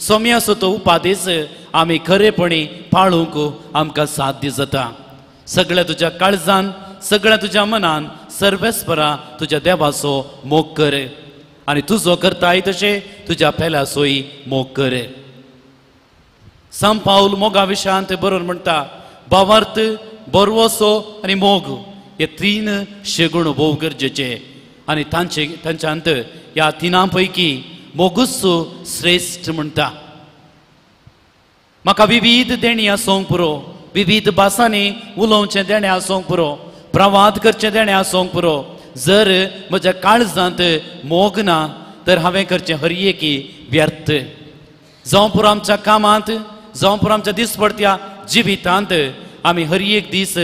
Speaker 2: सोम्याचो तो उपादेश आमी खरेपणी पाळूंक आमकां साध्य जाता. सगळ्या तुज्या काळजान, सगळ्या तुज्या मनान सर्वेस्परा तुज्या देवाचो मोग कर आनी तुजो करताय तशें तुज्या पेल्याचोय मोग कर. सांत पावल मोगा विशयांत बरोवन म्हणटा, भावार्थ, बरवसो आनी मोग हे तीन शेगुण भोव गरजेचे आनी तांचे तांच्यांत ह्या तिनां पैकी मोगूच श्रेश्ठ म्हणटा. म्हाका विविध देणी आसूंक पुरो, विविध भासांनी उलोवचें देणें आसूंक पुरो, प्रवाद करचें देणें आसूंक पुरो, जर म्हज्या काळजांत मोग ना तर हांवें करचें हर एकी व्यर्थ. जावं पुरो आमच्या कामांत, जावं पुरो आमच्या दिसपडत्या जिवितांत आमी हर एक दीस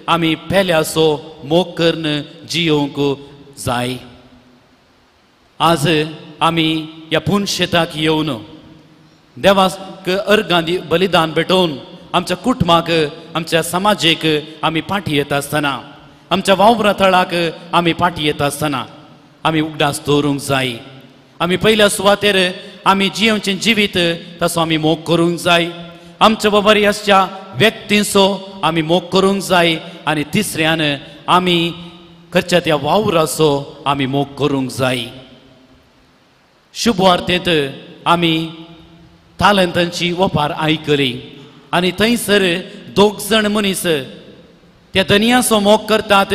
Speaker 2: आमी पेल्याचो मोग करून जियोवंक जाय. आज आमी ह्या पुनशेताक येवन देवाक अर्गां बलिदान भेटोवन आमच्या कुटुंबाक, आमच्या समाजेक आमी फाटी येता आसतना, आमच्या वावरा थळाक आमी फाटी येता आसतना आमी उगडास दवरूंक जाय. आमी पयल्या सुवातेर आमी जियेवचें जिवीत तसो आमी मोग करूंक जाय. आमच्या बरोबर आसच्या व्यक्तींचो आमी मोग करूंक जाय आनी तिसऱ्यान आमी करच्या त्या वावराचो आमी मोग करूंक जाय. शुभवार्तेंत आमी तालंतांची वपार आयकली आनी थंयसर दोग जाण मनीस त्या धनयाचो मोग करतात,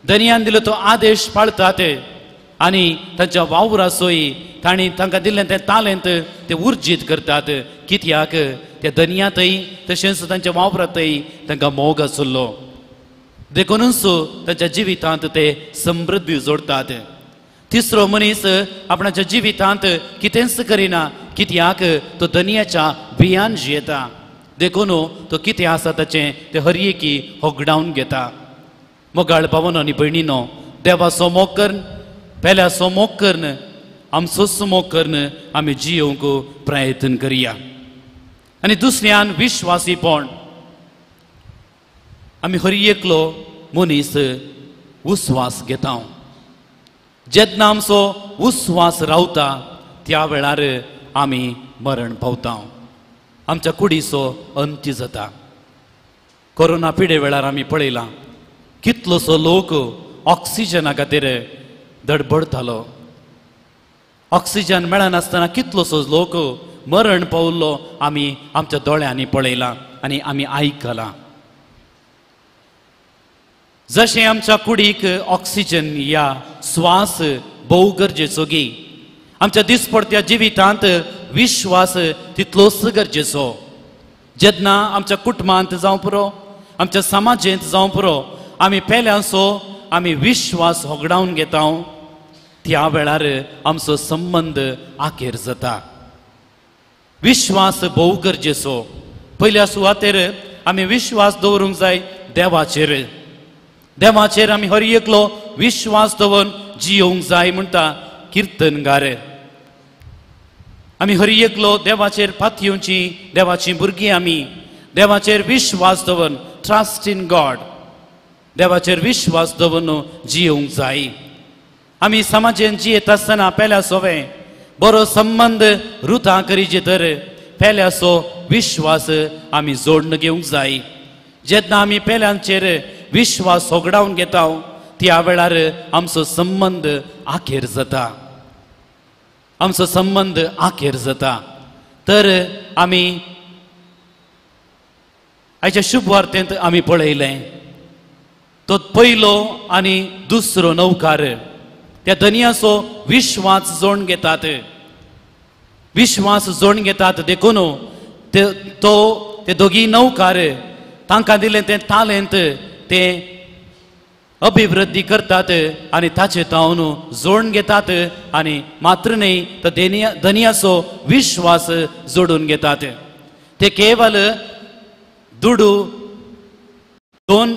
Speaker 2: धनयान दिलो तो आदेश पाळतात आनी तांच्या वावराचोय तांणी तांकां दिल्लें तें तालेंत ते उर्जीत करतात. कित्याक त्या धनयांतय तशेंच तांच्या वावरांतय तांकां मोग आशिल्लो, देखूनच तांच्या जिवितांत ते समृद्धी जोडतात. तिसरो मनीस आपणाच्या जिवितांत कितेंच करिना, कित्याक तो धनयाच्या भियान जियेता, देखून तो कितें आसा ताचें तें हर एकी होगडावन घेता. मोगाळ भावानो आनी भयणीनो, देवाचो मोग करून, पेल्याचो मोग करून, आमचोच मोग करून आमी जियोवंक प्रयत्न करया. आनी दुसऱ्यान विश्वासीपण, आमी हर एकलो मनीस उस्वास घेता. जेन्ना आमचो उस्वास रावता त्या वेळार आमी मरण पावता, आमच्या कुडीचो अंत्य जाता. कोरोना पिडे वेळार आमी पळयलां कितलोसो लोक ऑक्सिजना खातीर धडपडटालो. ऑक्सिजन मेळनासतना कितलोसो लोक मरण पावल्लो आमी आमच्या दोळ्यांनी पळयलां आनी आमी आयकलां. जशें आमच्या कुडीक ऑक्सिजन या श्वास भोव गरजेचो गी, आमच्या दिसपडत्या जिवितांत विश्वास तितलोच गरजेचो. जेन्ना आमच्या कुटुंबांत जावं पुरो, आमच्या समाजेंत जावं पुरो, आमी पेल्यांचो आमी विश्वास होगडावन घेता त्या वेळार आमचो संबंद आखेर जाता. विश्वास भोव गरजेचो. पयल्या सुवातेर आमी विश्वास दवरूंक जाय देवाचेर. देवाचेर आमी हर एकलो विश्वास दवरून जियोवंक जाय म्हणटा किर्तनगार. आमी हर एकलो देवाचेर पातयेवची, देवाची भुरगीं आमी देवाचेर विश्वास दवरून, ट्रस्ट इन गॉड, देवाचेर विश्वास दवरून जियोवंक जाय. आमी समाजेन जियेत आसतना पेल्या सोवें बरो संबंद रुतां करीचे तर पेल्याचो विश्वास आमी जोडून घेवंक जाय. जेन्ना आमी पेल्यांचेर विश्वास होगडावन घेता त्या वेळार आमचो संबंद आखेर जाता, आमचो संबंद आखेर जाता. तर आमी आयच्या शुभवार्तेंत आमी पळयलें तो पयलो आनी दुसरो नौकार त्या धनयाचो विश्वास जोडून घेतात, विश्वास जोडून घेतात. देखून तो ते दोगी नौकार तांकां दिलें तें तालेंत ते अभिवृद्धी करतात आनी ताचे तावन जोडून घेतात आनी मात्र न्हय तर धनयाचो विश्वास जोडून घेतात. ते केवल दुडू दोन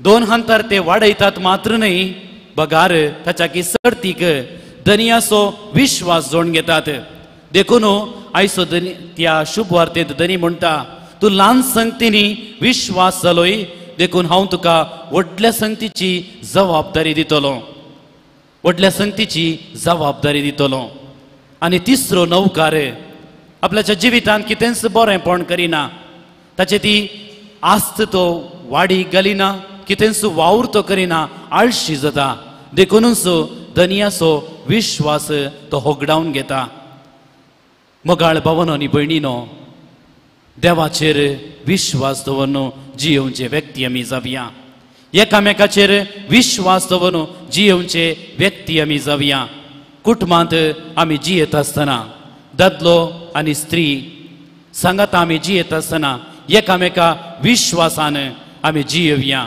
Speaker 2: दोन हंतर ते वाडयतात मात्र न्हय, बगार ताच्या की सर्तीक धनयाचो विश्वास जोडून घेतात. देखून आयचो धनी त्या शुभवार्तेंत धनी म्हणटा, तूं ल्हान संगतींनी विश्वास जालोय, देखून हांव तुका व्हडल्या संगतीची जबाबदारी दितलो, व्हडल्या संगतीची जबाबदारी दितलो. आनी तिसरो नौकार आपल्याच्या जिवितांत कितेंच बरेंपण करिना, ताचे ती आस्त तो वाडी घालिना, कितेंच वावर तो करिना, आळशी जाता. देखूनच धनयाचो विश्वास तो होगडावन घेता. मोगाळ भावानो आनी भयणीनो, देवाचेर विश्वास दवरून जियोवचे व्यक्ती आमी जावया, एकामेकाचेर विश्वास दवरून जियोवचे व्यक्ती आमी जावया। कुटुंबांत आमी जियेत आसतना दादलो आनी स्त्री सांगात आमी जियेत आसतना एकामेका विश्वासान आमी जियोवया।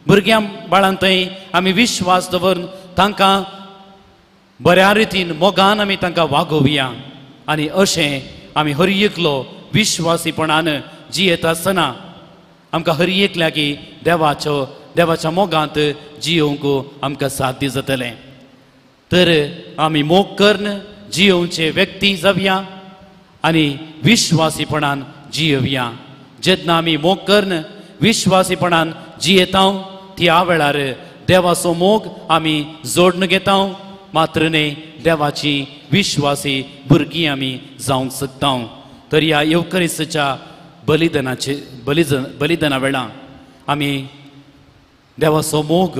Speaker 2: भुरग्यां बाळांतय आमी विश्वास दवरून तांकां बऱ्या रितीन मोगान आमी तांकां वागोवया आनी अशें आमी हर एकलो विश्वासीपणान जियेत आसतना आमकां हर एकल्याकी देवाचो देवाच्या मोगांत जियोवंक आमकां साध्य जातलें। तर आमी मोग करून जियोवचे व्यक्ती जावया आनी विश्वासीपणान जियोवया। जेन्ना आमी मोग करून विश्वासीपणान जियेता त्या वेळार देवाचो मोग आमी जोडून घेता, मात्र न्हय देवाची विश्वासी भुरगीं आमी जावंक शकता। तर ह्या येवकरिस्ताच्या बलिदानाचे बलिदाना वेळार आमी देवाचो मोग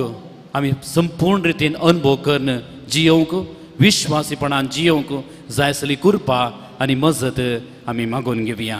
Speaker 2: आमी संपूर्ण रितीन अनुभव करून जियोवंक विश्वासीपणान जियोवंक जाय आसली कृपा आनी मजत आमी मागून घेवया।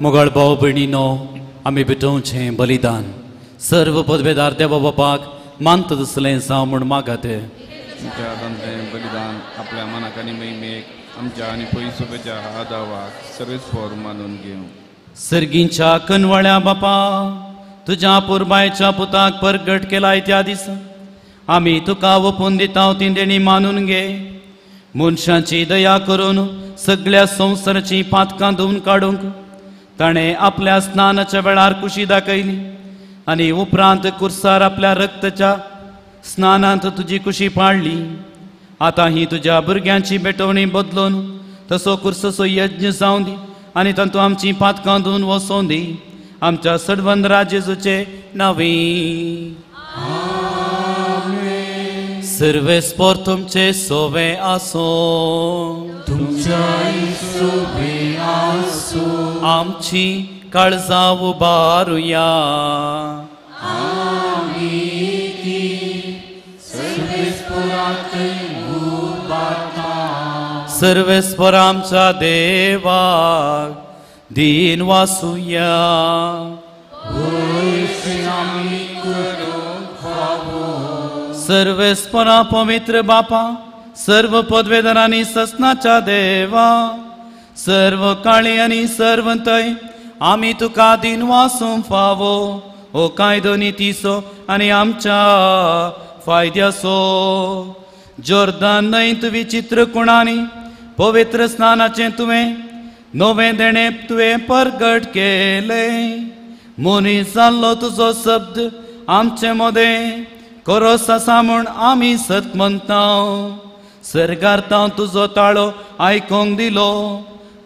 Speaker 2: मोगाळ भाव भयणीनो, आमी भेटोवचें बलिदान सर्व पदवेदार देवा बापाक मानता तसलें जावं म्हूण मागात।
Speaker 6: तुमच्या हातांतलें बलिदान आपल्या मनाक आनी महिमेक आमच्या आनी पयसुपेच्या आदावाक सर्वेस्पर मानून घेवं।
Speaker 2: सर्गींच्या कनवाळ्या बापा, तुज्या पुरबायच्या पुताक परगट केलाय त्या दिसा आमी तुका ओपून दिता ती देणी मानून घे। मनशांची दया करून सगळ्या संवसाराची पातकां धुवन काडूंक ताणें आपल्या स्नानाच्या वेळार कुशी दाखयली आनी उपरांत कुर्सार आपल्या रक्ताच्या स्नानांत तुजी कुशी पाडली। आतां ही तुज्या भुरग्यांची भेटवणी बदलून तसो कुर्सचो यज्ञ जावं दी आनी तातूंत आमची पातकां धुवन वसोवं दी। आमच्या सडवंदरा जेजूचे नांवी सर्वेस्पर तुमचे सोवे आसो,
Speaker 4: सोवे आसो।
Speaker 2: आमची काळजां उबारुया, सर्वेस्पर आमच्या देवाक दीन वासुया। सर्वेस्परा पवित्र बापा, सर्व पदवेदारांनी ससनाच्या देवा, सर्व काळी आनी सर्व थंय आमी तुका दीन वासूंक फावो हो कायदो नितीचो आनी आमच्या फायद्याचो। जोर्दान न्हंयत विचित्र कुणांनी पवित्र स्नानाचें तुवें नवें देणें तुवें परगट केलें। मनीस जाल्लो तुजो शब्द आमचे मदें कोरोस आसा म्हूण आमी सत म्हणटा. सर्गार तांव तुजो ताळो आयकोंक दिलो,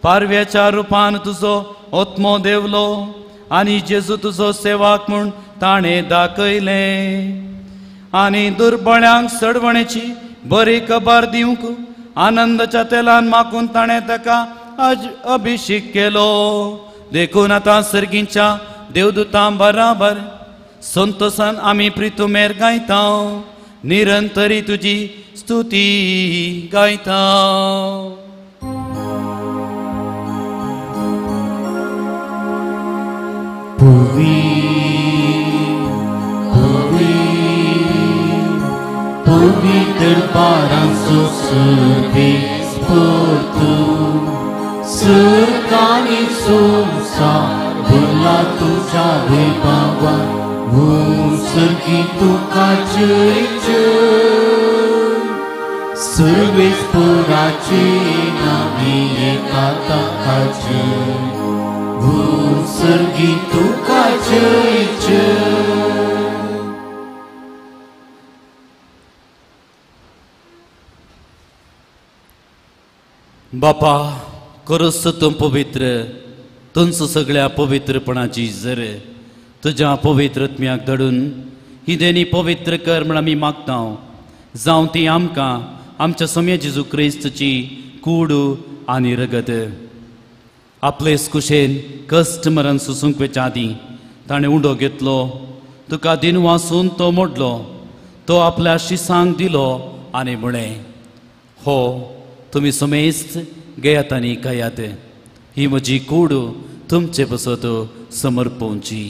Speaker 2: पारव्याच्या रुपान तुजो ओत्मो देवलो आनी जेजू तुजो सेवाक म्हूण ताणें दाखयलें. आनी दुर्बळ्यांक सडवणेची बरी खबर दिवंक आनंदाच्या तेलान माकून ताणें ताका अभिषेक केलो. देखून आतां सर्गींच्या देवदूतां बराबर संतोसान आमी प्रितुमेर गायता, निरंतरी तुजी स्तुती गायता.
Speaker 4: पुवी पुवी पवित्र बारांचो सर्वेस परतू सर्गांनी संवसार भरला तुज्या वैभवान, सर्गी तुका जय जय. सर्वेस्पराचे नामे येता ताका जय, सर्गी तुका जय जय.
Speaker 2: बापा करोस तूं पवित्र, तुमचो सगळ्या पवित्रपणाची जर तुज्या पवित्र आत्म्याक धाडून ही देणी पवित्र कर म्हण आमी मागता. जावं ती आमकां आमच्या सम्या जेजू क्रिस्तची कूड आनी रगत. आपलेच कुशेन कश्ट मरण सोसूंक वेच्या आदीं ताणें उंडो घेतलो, तुका दिन वासून तो मोडलो, तो आपल्या शिसांक दिलो आनी म्हळें, हो तुमी समेस्त घेयात आनी खायात, ही म्हजी कूड तुमचे पसत समर्पोवची.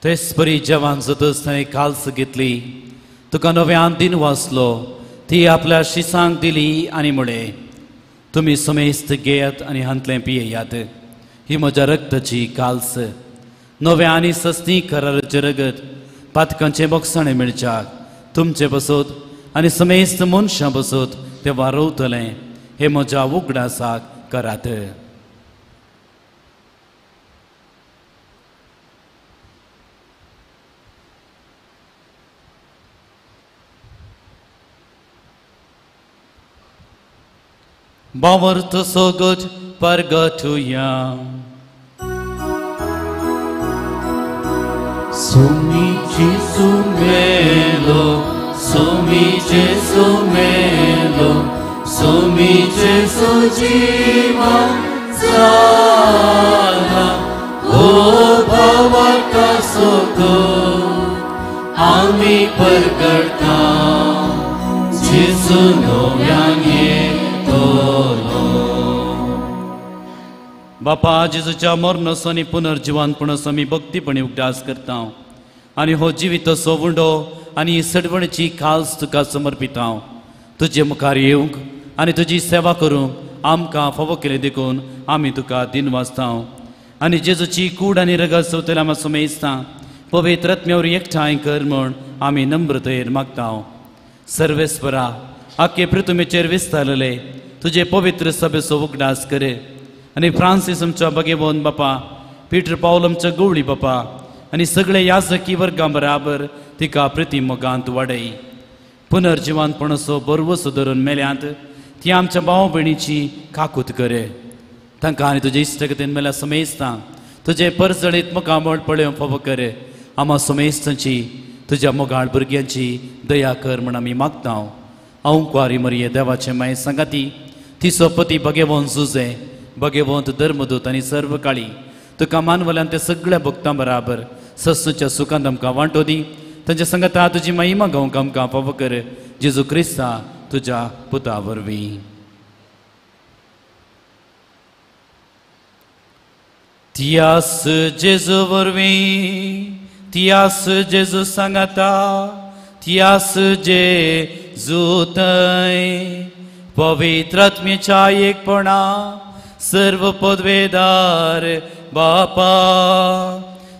Speaker 2: तेच परी जेवण जातच ताणें काल्स घेतली, तुका नव्यान दिन वाचलो, ती आपल्या शिसांक दिली आनी म्हळें, तुमी समेस्त घेयात आनी हांतलें पियेयात, ही म्हज्या रक्ताची काल्स, नव्या आनी सस्ती कराराचें रगत पातकांचें बोगसाणें मेळच्याक तुमचे बसत आनी समेस्त मनशां बसत तें वारवतलें, हें म्हज्या उगडासाक करात. बावर्त सोगट परगटुया.
Speaker 4: सुमी जेजू मेलो, सुमी जेजू मेलो, सुमी जेजू जीवन जाला, हो भावार्था सोगट आमी परगटा, जेजू नव्यान येतलो.
Speaker 2: बापा जेजूच्या मरणाचो आनी पुनर्जिवानपणाचो आमी भक्तीपणी उगडास करता आनी हो जिविताचो उंडो आनी सडवणीची खास तुका समर्पिता. तुजे मुखार येवंक आनी तुजी सेवा करूंक आमकां फावो केलें देखून आमी तुका दिनवासता. आनी जेजूची कूड आनी रगत सोवतले आमी समेजता पवित्र आत्म्यावर एकठांय कर म्हूण आमी नम्रतेन मागता. सर्वेस्परा आख्खे पृथ्वीचेर विस्तारले तुजे पवित्र सभेचो उगडास करे आनी फ्रांसीस आमच्या भगेवन बापा, पीटर पावल आमच्या गवळी बापा आनी सगळे याजकी वर्गां बराबर तिका प्रिती मोगांत वाडय. पुनर्जिवानपणाचो बरवसो धरून मेल्यांत ती आमच्या भाव भयणीची काकूत करे. तांकां आनी तुजे इश्टगतीन मेल्या समेजता तुजे परजळीत मुखामळ पळोवंक फावो करे. आमा समेजतांची तुज्या मोगाळ भुरग्यांची दया कर म्हूण आमी मागता. हांव कुवारी मरिये देवाचे माये सांगाती तिचो पती भगेवंत जुजे, भगेवंत धर्मदूत आनी सर्व काळी तुका मानवल्यान ते सगळ्या भक्तां बराबर सस्सूच्या सुखांत आमकां वांटो दी. तांच्या सांगाता तुजी महिमा गावंक आमकां फावो कर, जेजू क्रिस्ता तुज्या पुता वरवीं. तियास जेजू वरवीं, तियास जेजू सांगाता, तियास जेजू थंय पवित्र आत्म्याच्या एकपणा सर्व पदवेदार बापा,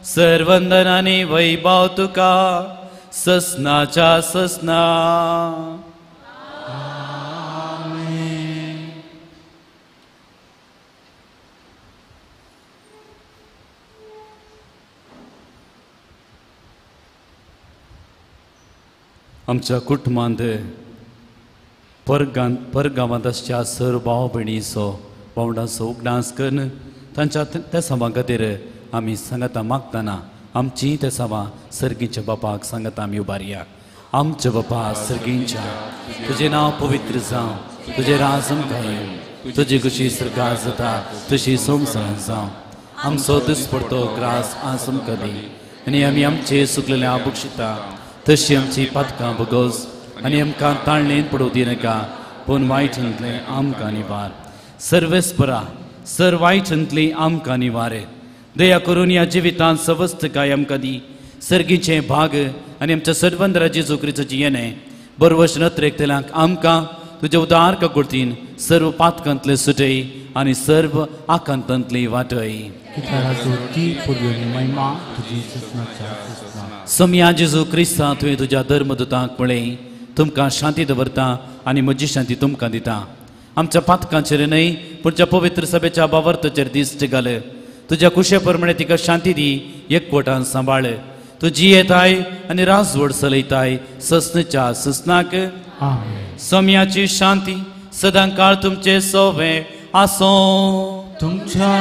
Speaker 2: सर्वंदन आनी वैभव तुका ससनाच्या ससना.
Speaker 4: आमेन.
Speaker 2: आमच्या कुटुंबांत परगांवांत आसच्या सर भाव भयणीचो भावंडांचो उगडास करून तांच्या तेसांवा खातीर आमी सांगाता मागतना आमची तेसांवां सर्गीच्या बापाक सांगाता आमी उबारया. आमच्या बापा सर्गींच्या, तुजें नांव पवित्र जावं, तुजें राज आमकां येवं, तुजी खुशी सरकार जाता तशी संवसारांत जावं. आमचो दिसपडतो ग्रास आज आमकां दी आनी आमी आमचे सुकलेले बक्षिता तशी आमची पातकां बगोस आनी आमकां ताळणेन पडोवं दिनाका, पूण वायटांतलें आमकां निवार. सर्वेस्परा सर वायटांतली आमकां निवारे. दया करून ह्या जिवितांत सवस्तकाय आमकां दी. सर्गीचें भाग आनी आमच्या सर्वंदरा जेजू क्रिस्ताचें येणें बरवश नत्रेकतल्यांक आमकां तुज्या उदार काकुळतीन सर्व पातकांतले सुटय आनी सर्व आकांतांतली वाटय. सम्या जेजू क्रिस्ता, तुवें तुज्या धर्मदूतांक पळय, तुमकां शांती दवरता आनी म्हजी शांती तुमकां दिता. आमच्या पातकांचेर न्हय पूण ज्या पवित्र सभेच्या बावर्ताचेर दिश्ट घाल. तुज्या कुशे प्रमाणे तिका शांती दी, एकवटान सांबाळ. तूं जियेताय आनी राजवड चलयताय ससनच्या ससनाक. सम्याची शांती सदां काळ तुमचे सोवे आसूं.
Speaker 4: तुमच्या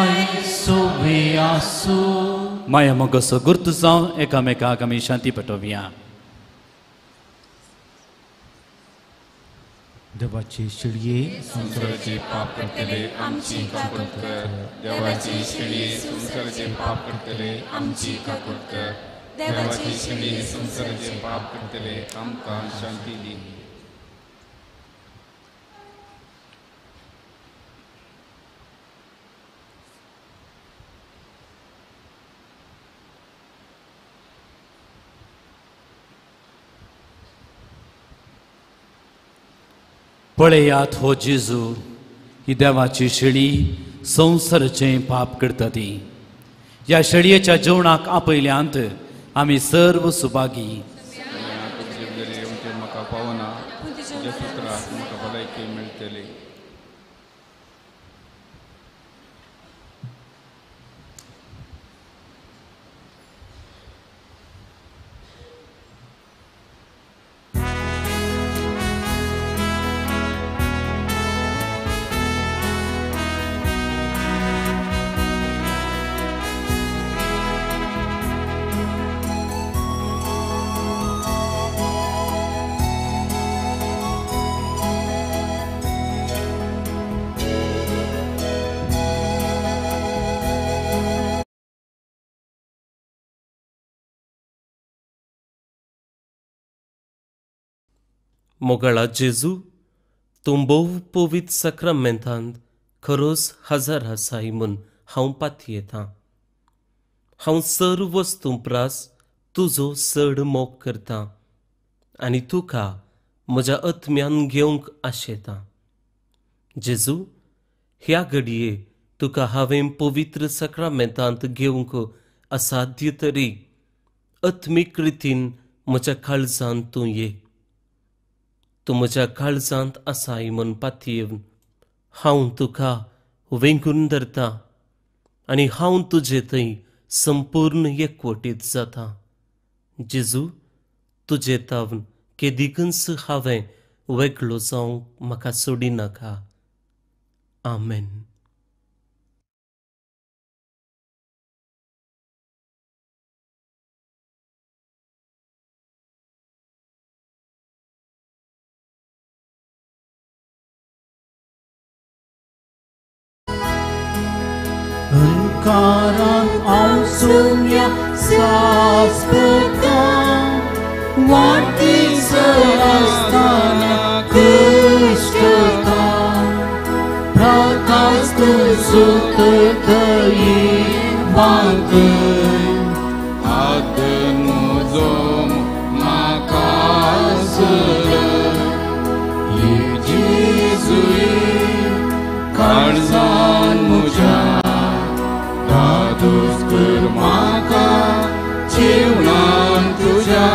Speaker 4: सोवे आसूं.
Speaker 2: माया मोगाचो गुर्त जावन एकामेकाक आमी शांती पेटोवया.
Speaker 4: देवाची शिळये
Speaker 6: संवसाराचे पाप करतले आमची काकूट कर. देवाची शिळये संवसाराचे पाप करतले आमची काकूट कर. देवाची शिळये संवसाराचे पाप करतले आमकां शांती दी.
Speaker 2: पळयात हो जेजू, ही देवाची शेळी संवसाराचें पाप करता ती. ह्या शेळयेच्या जेवणाक आपयल्यांत आमी सर्व सुभागी.
Speaker 6: म्हाका पावना, तुज्या सुत्राक म्हाका भलायकी मेळटली.
Speaker 7: मोगाळा जेजू, तूं भोव पवित्र साक्रामेंतांत खरोच हजर आसाय म्हूण हांव पातयेतां. हांव सर्व वस्तूं प्रास तुजो चड मोग करतां आनी तुका म्हज्या आत्म्यान घेवंक आशेतां. जेजू, ह्या घडये तुका हांवें पवित्र साक्रामेंतांत घेवंक असाध्य तरी आत्मीक रितीन म्हज्या काळजांत तूं ये. तूं म्हज्या काळजांत आसाय म्हूण पातयेवन हांव तुका वेंगून धरतां आनी हांव तुजे थंय संपूर्ण एकवटीत जाता. जेजू, तुजे तावन केदिकूच हांवें वेगळो जावंक म्हाका सोडिनाका. आमेन.
Speaker 4: Karan ausunya saspetan Wati serastana kustata Prakas tu sutatayi bangkai
Speaker 6: Adnu zom makasere Yejizui karzan muja Dadus कर म्हाका जीवनान तुज्या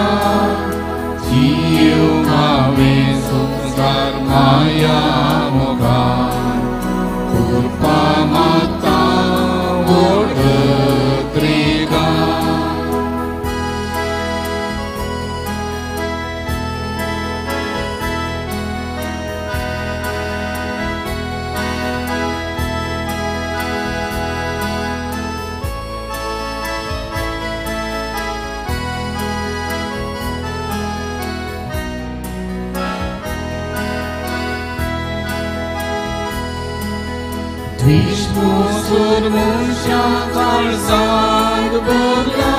Speaker 6: विष्णु सुरमुषा काळजांत भरला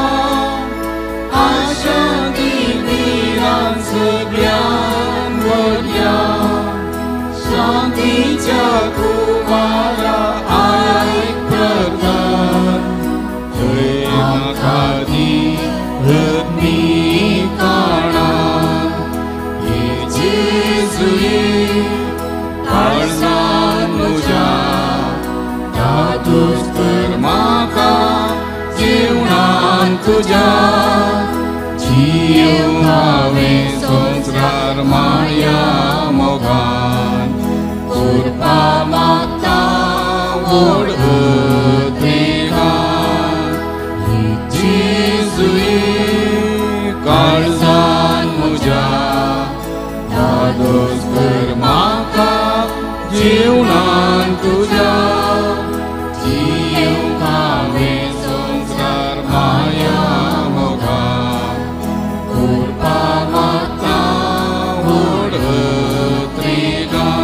Speaker 6: आशा दिव्यान सगळ्यान भरल्या शांतीच्या कुमारा आयक प्रधान थंय म्हाका दी अग्नी काणान हे जेजू ये काळजान म्हज्या दादोस कर म्हाका जिवनान तुज्या जिवंक हांवें संवसार माया मोगान कृपा मागता व्हड उद्रेकान हे जेजू ये काळजान म्हज्या दादोस कर म्हाका जिवनान तुज्या जिवंक हांवें संवसार माया मोगान कृपा मागता व्हड उद्रेकान.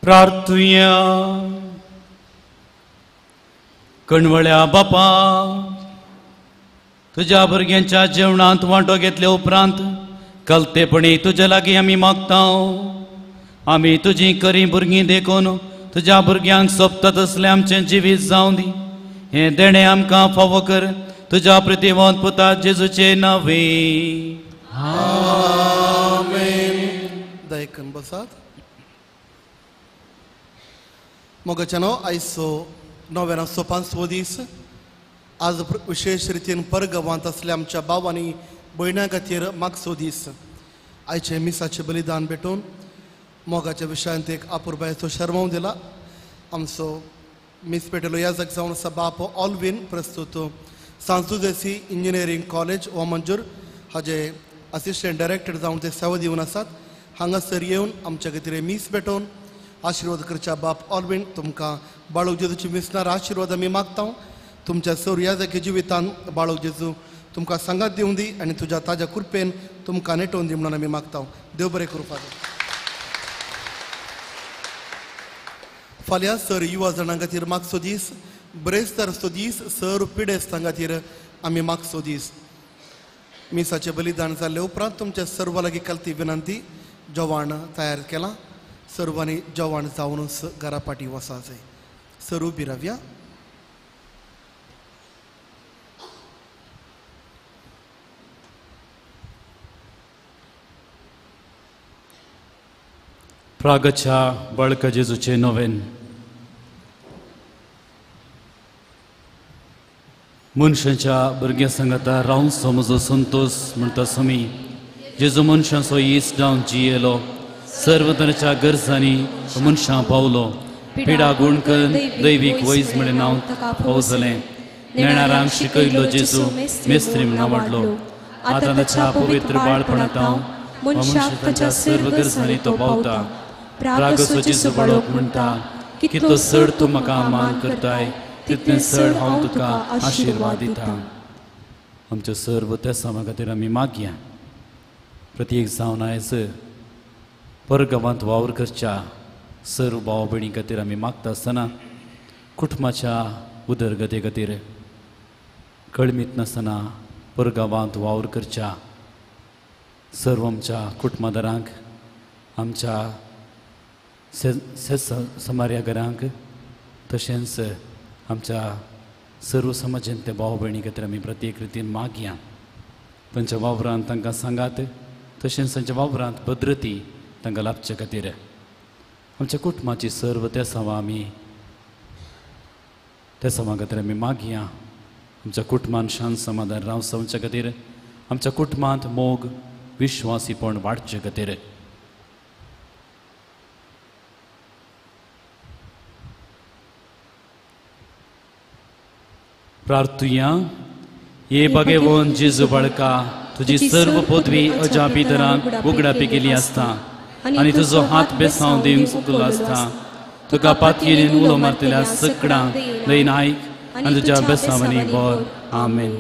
Speaker 2: प्रार्थुया. कणवळ्या बापा, तुज्या भुरग्यांच्या जेवणांत वांटो घेतले उपरांत कलतेपणी तुजे लागीं आमी मागता. आमी तुजी खरी भुरगीं देखून तुज्या भुरग्यांक सोबता तसलें आमचें जिवीत जावं दी. हें देणें आमकां फावो कर तुज्या प्रतिवंत पुता जेजूचे नांवे.
Speaker 8: आमेन. दयकन बसात. मोगाच्यानो, आयचो नव्यानाचो पांचवो दीस आज विशेश रितीन परगांवांत आसल्या आमच्या भाव आनी भयणां खातीर मागचो दीस. आयचें मिसाचें बलिदान भेटून मोगाच्या विशयांत एक आपुरबायेचो शर्माव दिला. आमचो मीस पेटेलो याजक जावन आसा बाप ऑलवीन, प्रस्तुत सांजुदेसी इंजिनियरींग कॉलेज वामंजूर हाजे असिस्टंट डायरेक्टर जावन ते सेवा दिवन आसात. हांगासर येवन आमच्या खातीर मीस भेटोवन आशिर्वाद करच्या बाप ऑलवीन, तुमकां बाळूक जेजूची मिसणार आशिर्वाद आमी मागता. तुमच्या सौर्याजाकी जिवितान बाळूक जेजू तुमकां सांगात दिवं दी आनी तुज्या ताज्या कृपेन तुमकां नेटोवन दी म्हणून आमी मागता. देव बरें करूं फादर. फाल्यां सर युवा जाणां खातीर मागचो दीस, ब्रेस्तारचो दीस, सर पिडेस्तां खातीर आमी मागचो दीस. मिसाचें बलिदान जाल्ले उपरांत तुमच्या सर्वा लागीं कलती विनंती, जेवण तयार केलां, सर्वांनी जेवण जावनूच घरा पाटी वसा जाय. सर उबी रावया.
Speaker 2: प्रागच्या बळक जेजूचे नोवेन. मनशाच्या भुरग्यां सांगाता रावचो म्हजो संतोश म्हणटा स्वामी. जेजू मनशांचो इश्ट जावन जियेलो, सर्व तरेच्या गरजांनी मनशां पावलो, पिडा गुण करून दैवीक वैज म्हळें नांव पावजलें. नेणारांक शिकयलो जेजू, मेस्त्री म्हण आवडलो. आतां ताच्या पवित्र बाळपणांत हांव मनशाक ताच्या सर्व गरजांनी तो पावता. रागसो जेजू बाळोक म्हणटा, कितलो चड तूं म्हाका मान करताय तितलें चड हांव तुका आशिर्वाद दिता. आमच्या सर्व त्या सामा खातीर आमी मागया. प्रत्येक जावन आयज परगांवांत वावर करच्या सर्व भाव भयणी खातीर आमी मागता आसतना कुटुंबाच्या उदरगते खातीर, कळमीत नासतना परगांवांत वावर करच्या सर्व आमच्या कुटुंबादारांक, आमच्या समार्या घरांक, तशेंच आमच्या सर्व समाजांतल्या भाव भयणी खातीर आमी प्रत्येक रितीन मागया. तांच्या वावरांत तांकां सांगात, तशेंच तांच्या वावरांत भद्रती तांकां लाभचे खातीर आमच्या कुटुंबाची सर्व तेसांवां आमी तेसांवां खातीर आमी मागया. आमच्या कुटुंबान शांत समाधान राव जावचे खातीर, आमच्या कुटुंबांत मोग विश्वासीपण वाडचे खातीर. प्रार्थुया. हे भगवान जेजू बाळका, तुजी सर्व पदवी अजापी दरान उगडापी केली आसता आनी तुजो हात बेसांव दिवंक चुकलो आसता. तुका पातयेन उलो मारतल्या सगळ्यांक दयेन आयक आनी तुज्या बेसांवांनी बर. आमेन.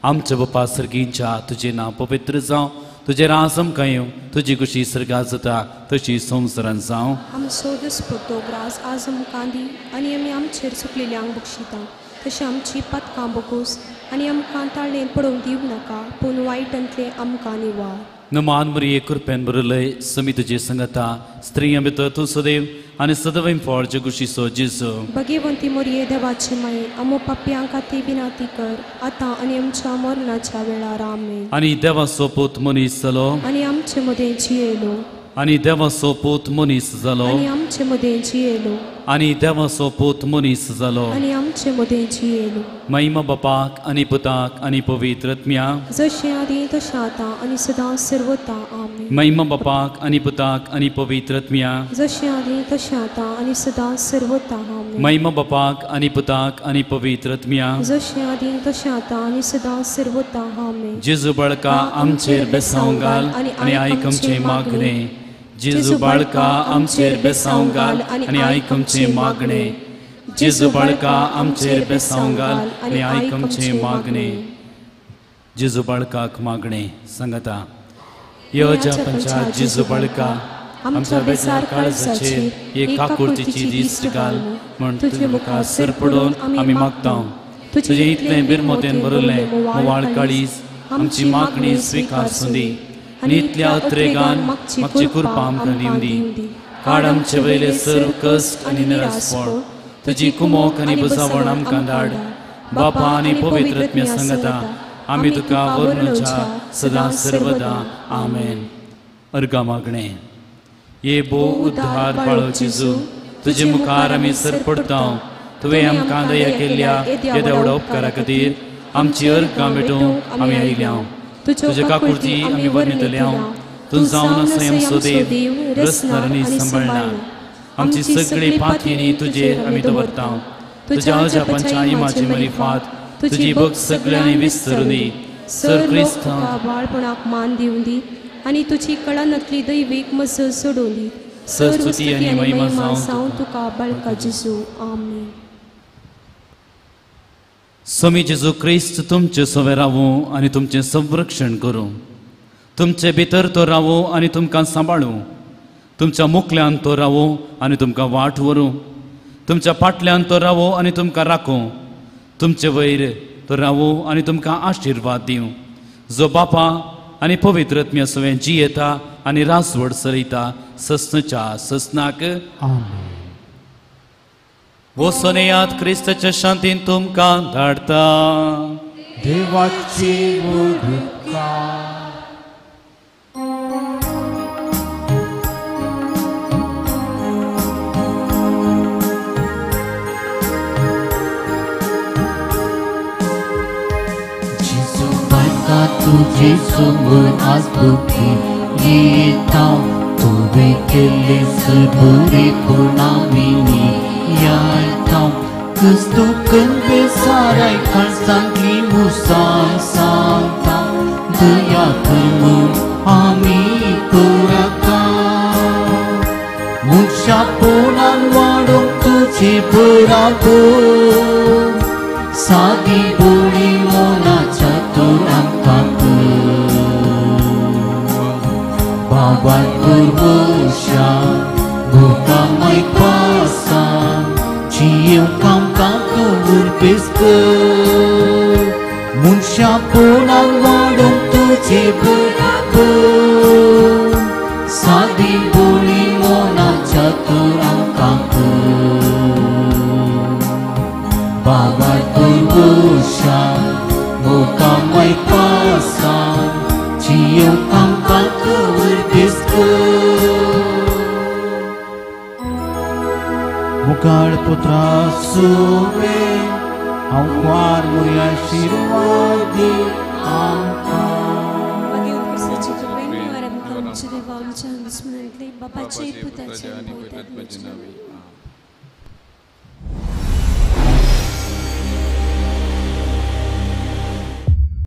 Speaker 2: आमच्या बापा सर्गीच्या, तुजें नांव पवित्र जावं, तुजें राज आमकां येवं, तुजी खुशी सर्गात जाता तशी संवसारांत जावं.
Speaker 5: आमचो दिसपट्टो ग्रास आज आमकां दी आनी आमी आमचेर चुकलेल्यांक बक्षिता, तशें आमची पातकां बगोस आनी आमकां ताळेन पडोवंक दिवं नाका, पूण वायटांतलें आमकां निवार.
Speaker 2: नमान मरिये, कृपेन भरिल्लय, समी तुजे संगता, स्त्रियां भितर तूं सदैव आनी सदैव फळ जगुशीचो जेजू.
Speaker 5: भगवंती मरिये, देवाची माये, आमो पापयां खातीर विनंती कर, आतां आनी आमच्या मरणाच्या वेळार. आमेन.
Speaker 2: आनी देवाचो पूत मनीस जालो
Speaker 5: आनी आमचे मदें जियेलो.
Speaker 2: आनी देवाचो पूत मनीस जालो
Speaker 5: आनी आमचे मदें जियेलो.
Speaker 2: आनी देवाचो पूत मनीस जालो
Speaker 5: आनी आमचे मदें जियेलो.
Speaker 2: महिमा बापाक आनी पुताक आनी पवित्र आत्म्याक,
Speaker 5: जशें आदी तशें आतां आनी सदां सर्वता. आमेन.
Speaker 2: महिमा बापाक आनी पुताक आनी पवित्र आत्म्याक,
Speaker 5: जशें आदी तशें आतां आनी सदां सर्वता. आमेन.
Speaker 2: महिमा बापाक आनी पुताक आनी पवित्र आत्म्याक,
Speaker 5: जशें आदी तशें आतां आनी सदां सर्वता. आमेन.
Speaker 2: जेजू बाळका, आमचेर बेसांव घाल आनी आयक आमचें मागणें. जेजू बाळका, आमचेर बेसांव घाल आनी आयक आमचें मागणें. जेजू बाळका, आमचेर बेसांव घाल आनी आयक आमचें मागणें. जेजू बाळकाक मागणें सांगता. योजा पंचा जेजू बाळका, आमच्या बेजार काळजाचेर एक काकुळतीची दिश्ट घाल म्हण तुजे मुखार सर पडून आमी मागता. तुजें इतलें बिरमोतेन भरिल्लें मोवाळ काळीज आमची मागणी स्विकार सुंदी आनी इतल्या अत्रेगान मागची कृपा आमकां दिवंदी. काड आमचे वयले सर्व कश्ट आनी निरासपण, तुजी कुमोक आनी बुजावण आमकां धाड. बापा आनी पवित्र आत्म्या सांगता आमी तुका वर्णुच्या सदां सर्वदा. आमेन. अर्गा मागणें. ये भो उद्धार बाळो जेजू, तुजे मुखार आमी सर पडता. तुवें आमकां दया केल्ल्या येद्या व्हडा उपकारा खातीर आमची अर्गां भेटूंक आमी आयल्या. तुजे काकुळती आमी वर्णितल्या. तूं जावन आसा आमचो देव, रचणार आनी सांबाळणार. आमची सगळी पातयेनी तुजेर आमी दवरता. तुज्या अजापांच्या इमाची मरिफात तुजी भक्त सगळ्यांनी विसरून दी. सर क्रिस्तांव
Speaker 5: बाळपणाक मान दिवं दी आनी तुजी कळानातली दैवीक मजत सोडून दी.
Speaker 2: सर स्तुती आनी महिमा
Speaker 5: जावं तुका बाळका जेजू. आमेन.
Speaker 2: स्वामी जेजू क्रिस्त तुमचे सवे रावूं आनी तुमचें संरक्षण करूं. तुमचे भितर तो रावूं आनी तुमकां सांबाळूं. तुमच्या मुखल्यान तो रावूं आनी तुमकां वाट व्हरूं. तुमच्या फाटल्यान तो रावूं आनी तुमकां राखूं. तुमचे वयर तो रावूं आनी तुमकां आशिर्वाद दिवं. जो बापा आनी पवित्र आत्म्या सवें जियेता आनी रासवड चलयता ससनच्या ससनाक. वसोनेयात क्रिस्ताच्या शांतीन तुमकां धाडता.
Speaker 4: देवाची उपकार.
Speaker 9: जेजू बाळका, तुजे समोर आज दुखी येता. तुवें केल्लें बरेपण आमी नियाळता. क्रिस्तू कन्फेसाराय काळजांतली मुसाय सांगता. दया कर म्हूण आमी कोराता. मनशापणान वाडोवंक तुजे बराबर सादी बोली मनाच्या तूं आमकां कर. बाबा पुरवशा भुकामय पासा जियेवंक आमकां तूं उर्बेस कर. भुरवुशा पुणाक वाडोवंक तुजे बराबर सादी बोली मोनाच्या तूं आमकां कर बाबा पुरवुशा मोकामय पासान जियोंक आमकां तूं उर्बेस कर
Speaker 4: मुखार पुत्रा सुवे हांव कुवार मुरी आशिर्वादी आमकां.
Speaker 5: मागीर उपकाराची कृपेन निवार आमकां आमच्या देवा आमच्या दुस्मनांतले बापाचे पुताचे आणि पवित्र आत्म्याच्या नांवान.